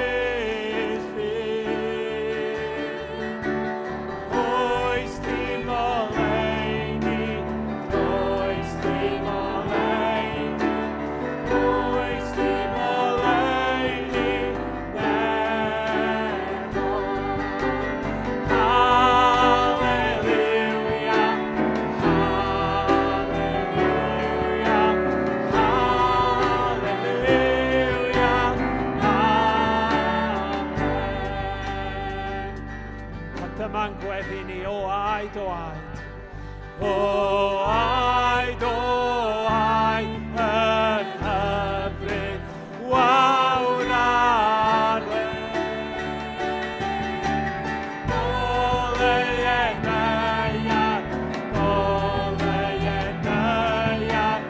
Oes dim oleuni, oes dim oleuni, oes dim oleuni nefol. Hallelujah, hallelujah, hallelujah, amen. A dyma'n gweddi ni, o aed, o aed. O aed, o aed, yn hyfryd wawr ar le. Goleued ddaear, goleued ddaear,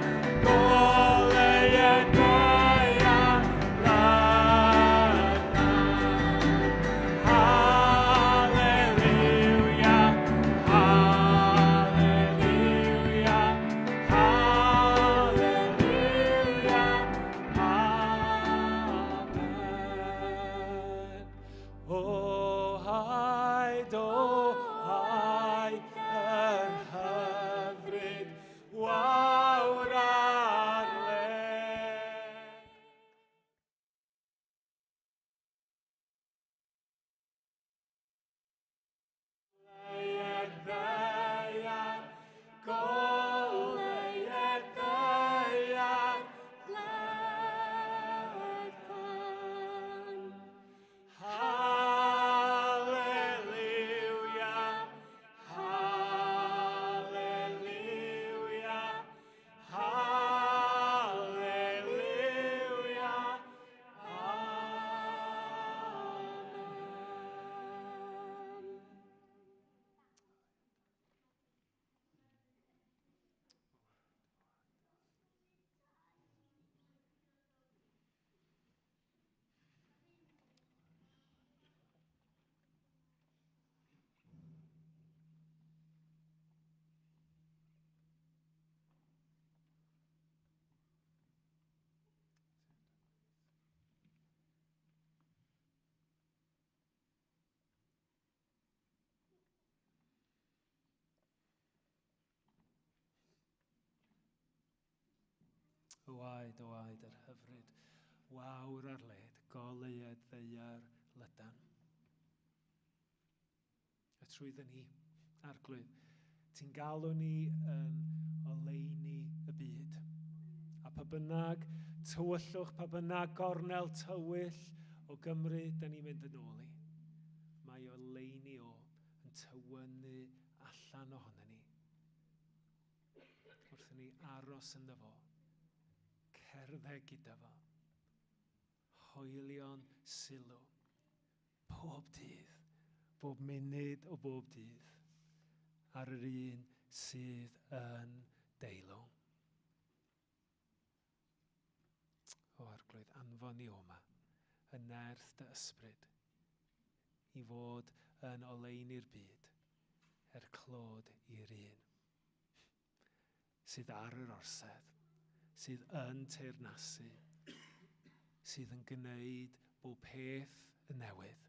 goleued ddaear lynaf. Hallelujah, hallelujah, hallelujah, amen. O aed, o aed, yr hyfryd wawr ar le. Goleued ddaear, goleued ddaear, Llydan. Hallelujah. O waed, o waed, yr hyfryd, wawr ar led, goleued ddeiar lydan. A trwyddo ni, Arglwydd, ti'n galw ni yn oleuni y byd. A pa bynnag tywyllwch, pa bynnag gornel tywyll o Gymru, da ni'n mynd yn ôl i. Mae oleuni o yn tywynnu allan ohono ni. Wrth i ni aros ynddo fo, cerdded gyda fo, hoelio'n sylw, pob dydd, bob munud o bob dydd, ar yr un sydd yn deilwng. O Arglwydd, anfon ni o'ma, yn nerth dy ysbryd, i fod yn oleuni'r byd, er clod i'r un sydd ar yr orsedd, sydd yn teyrnasu, sydd yn gwneud bob peth yn newydd.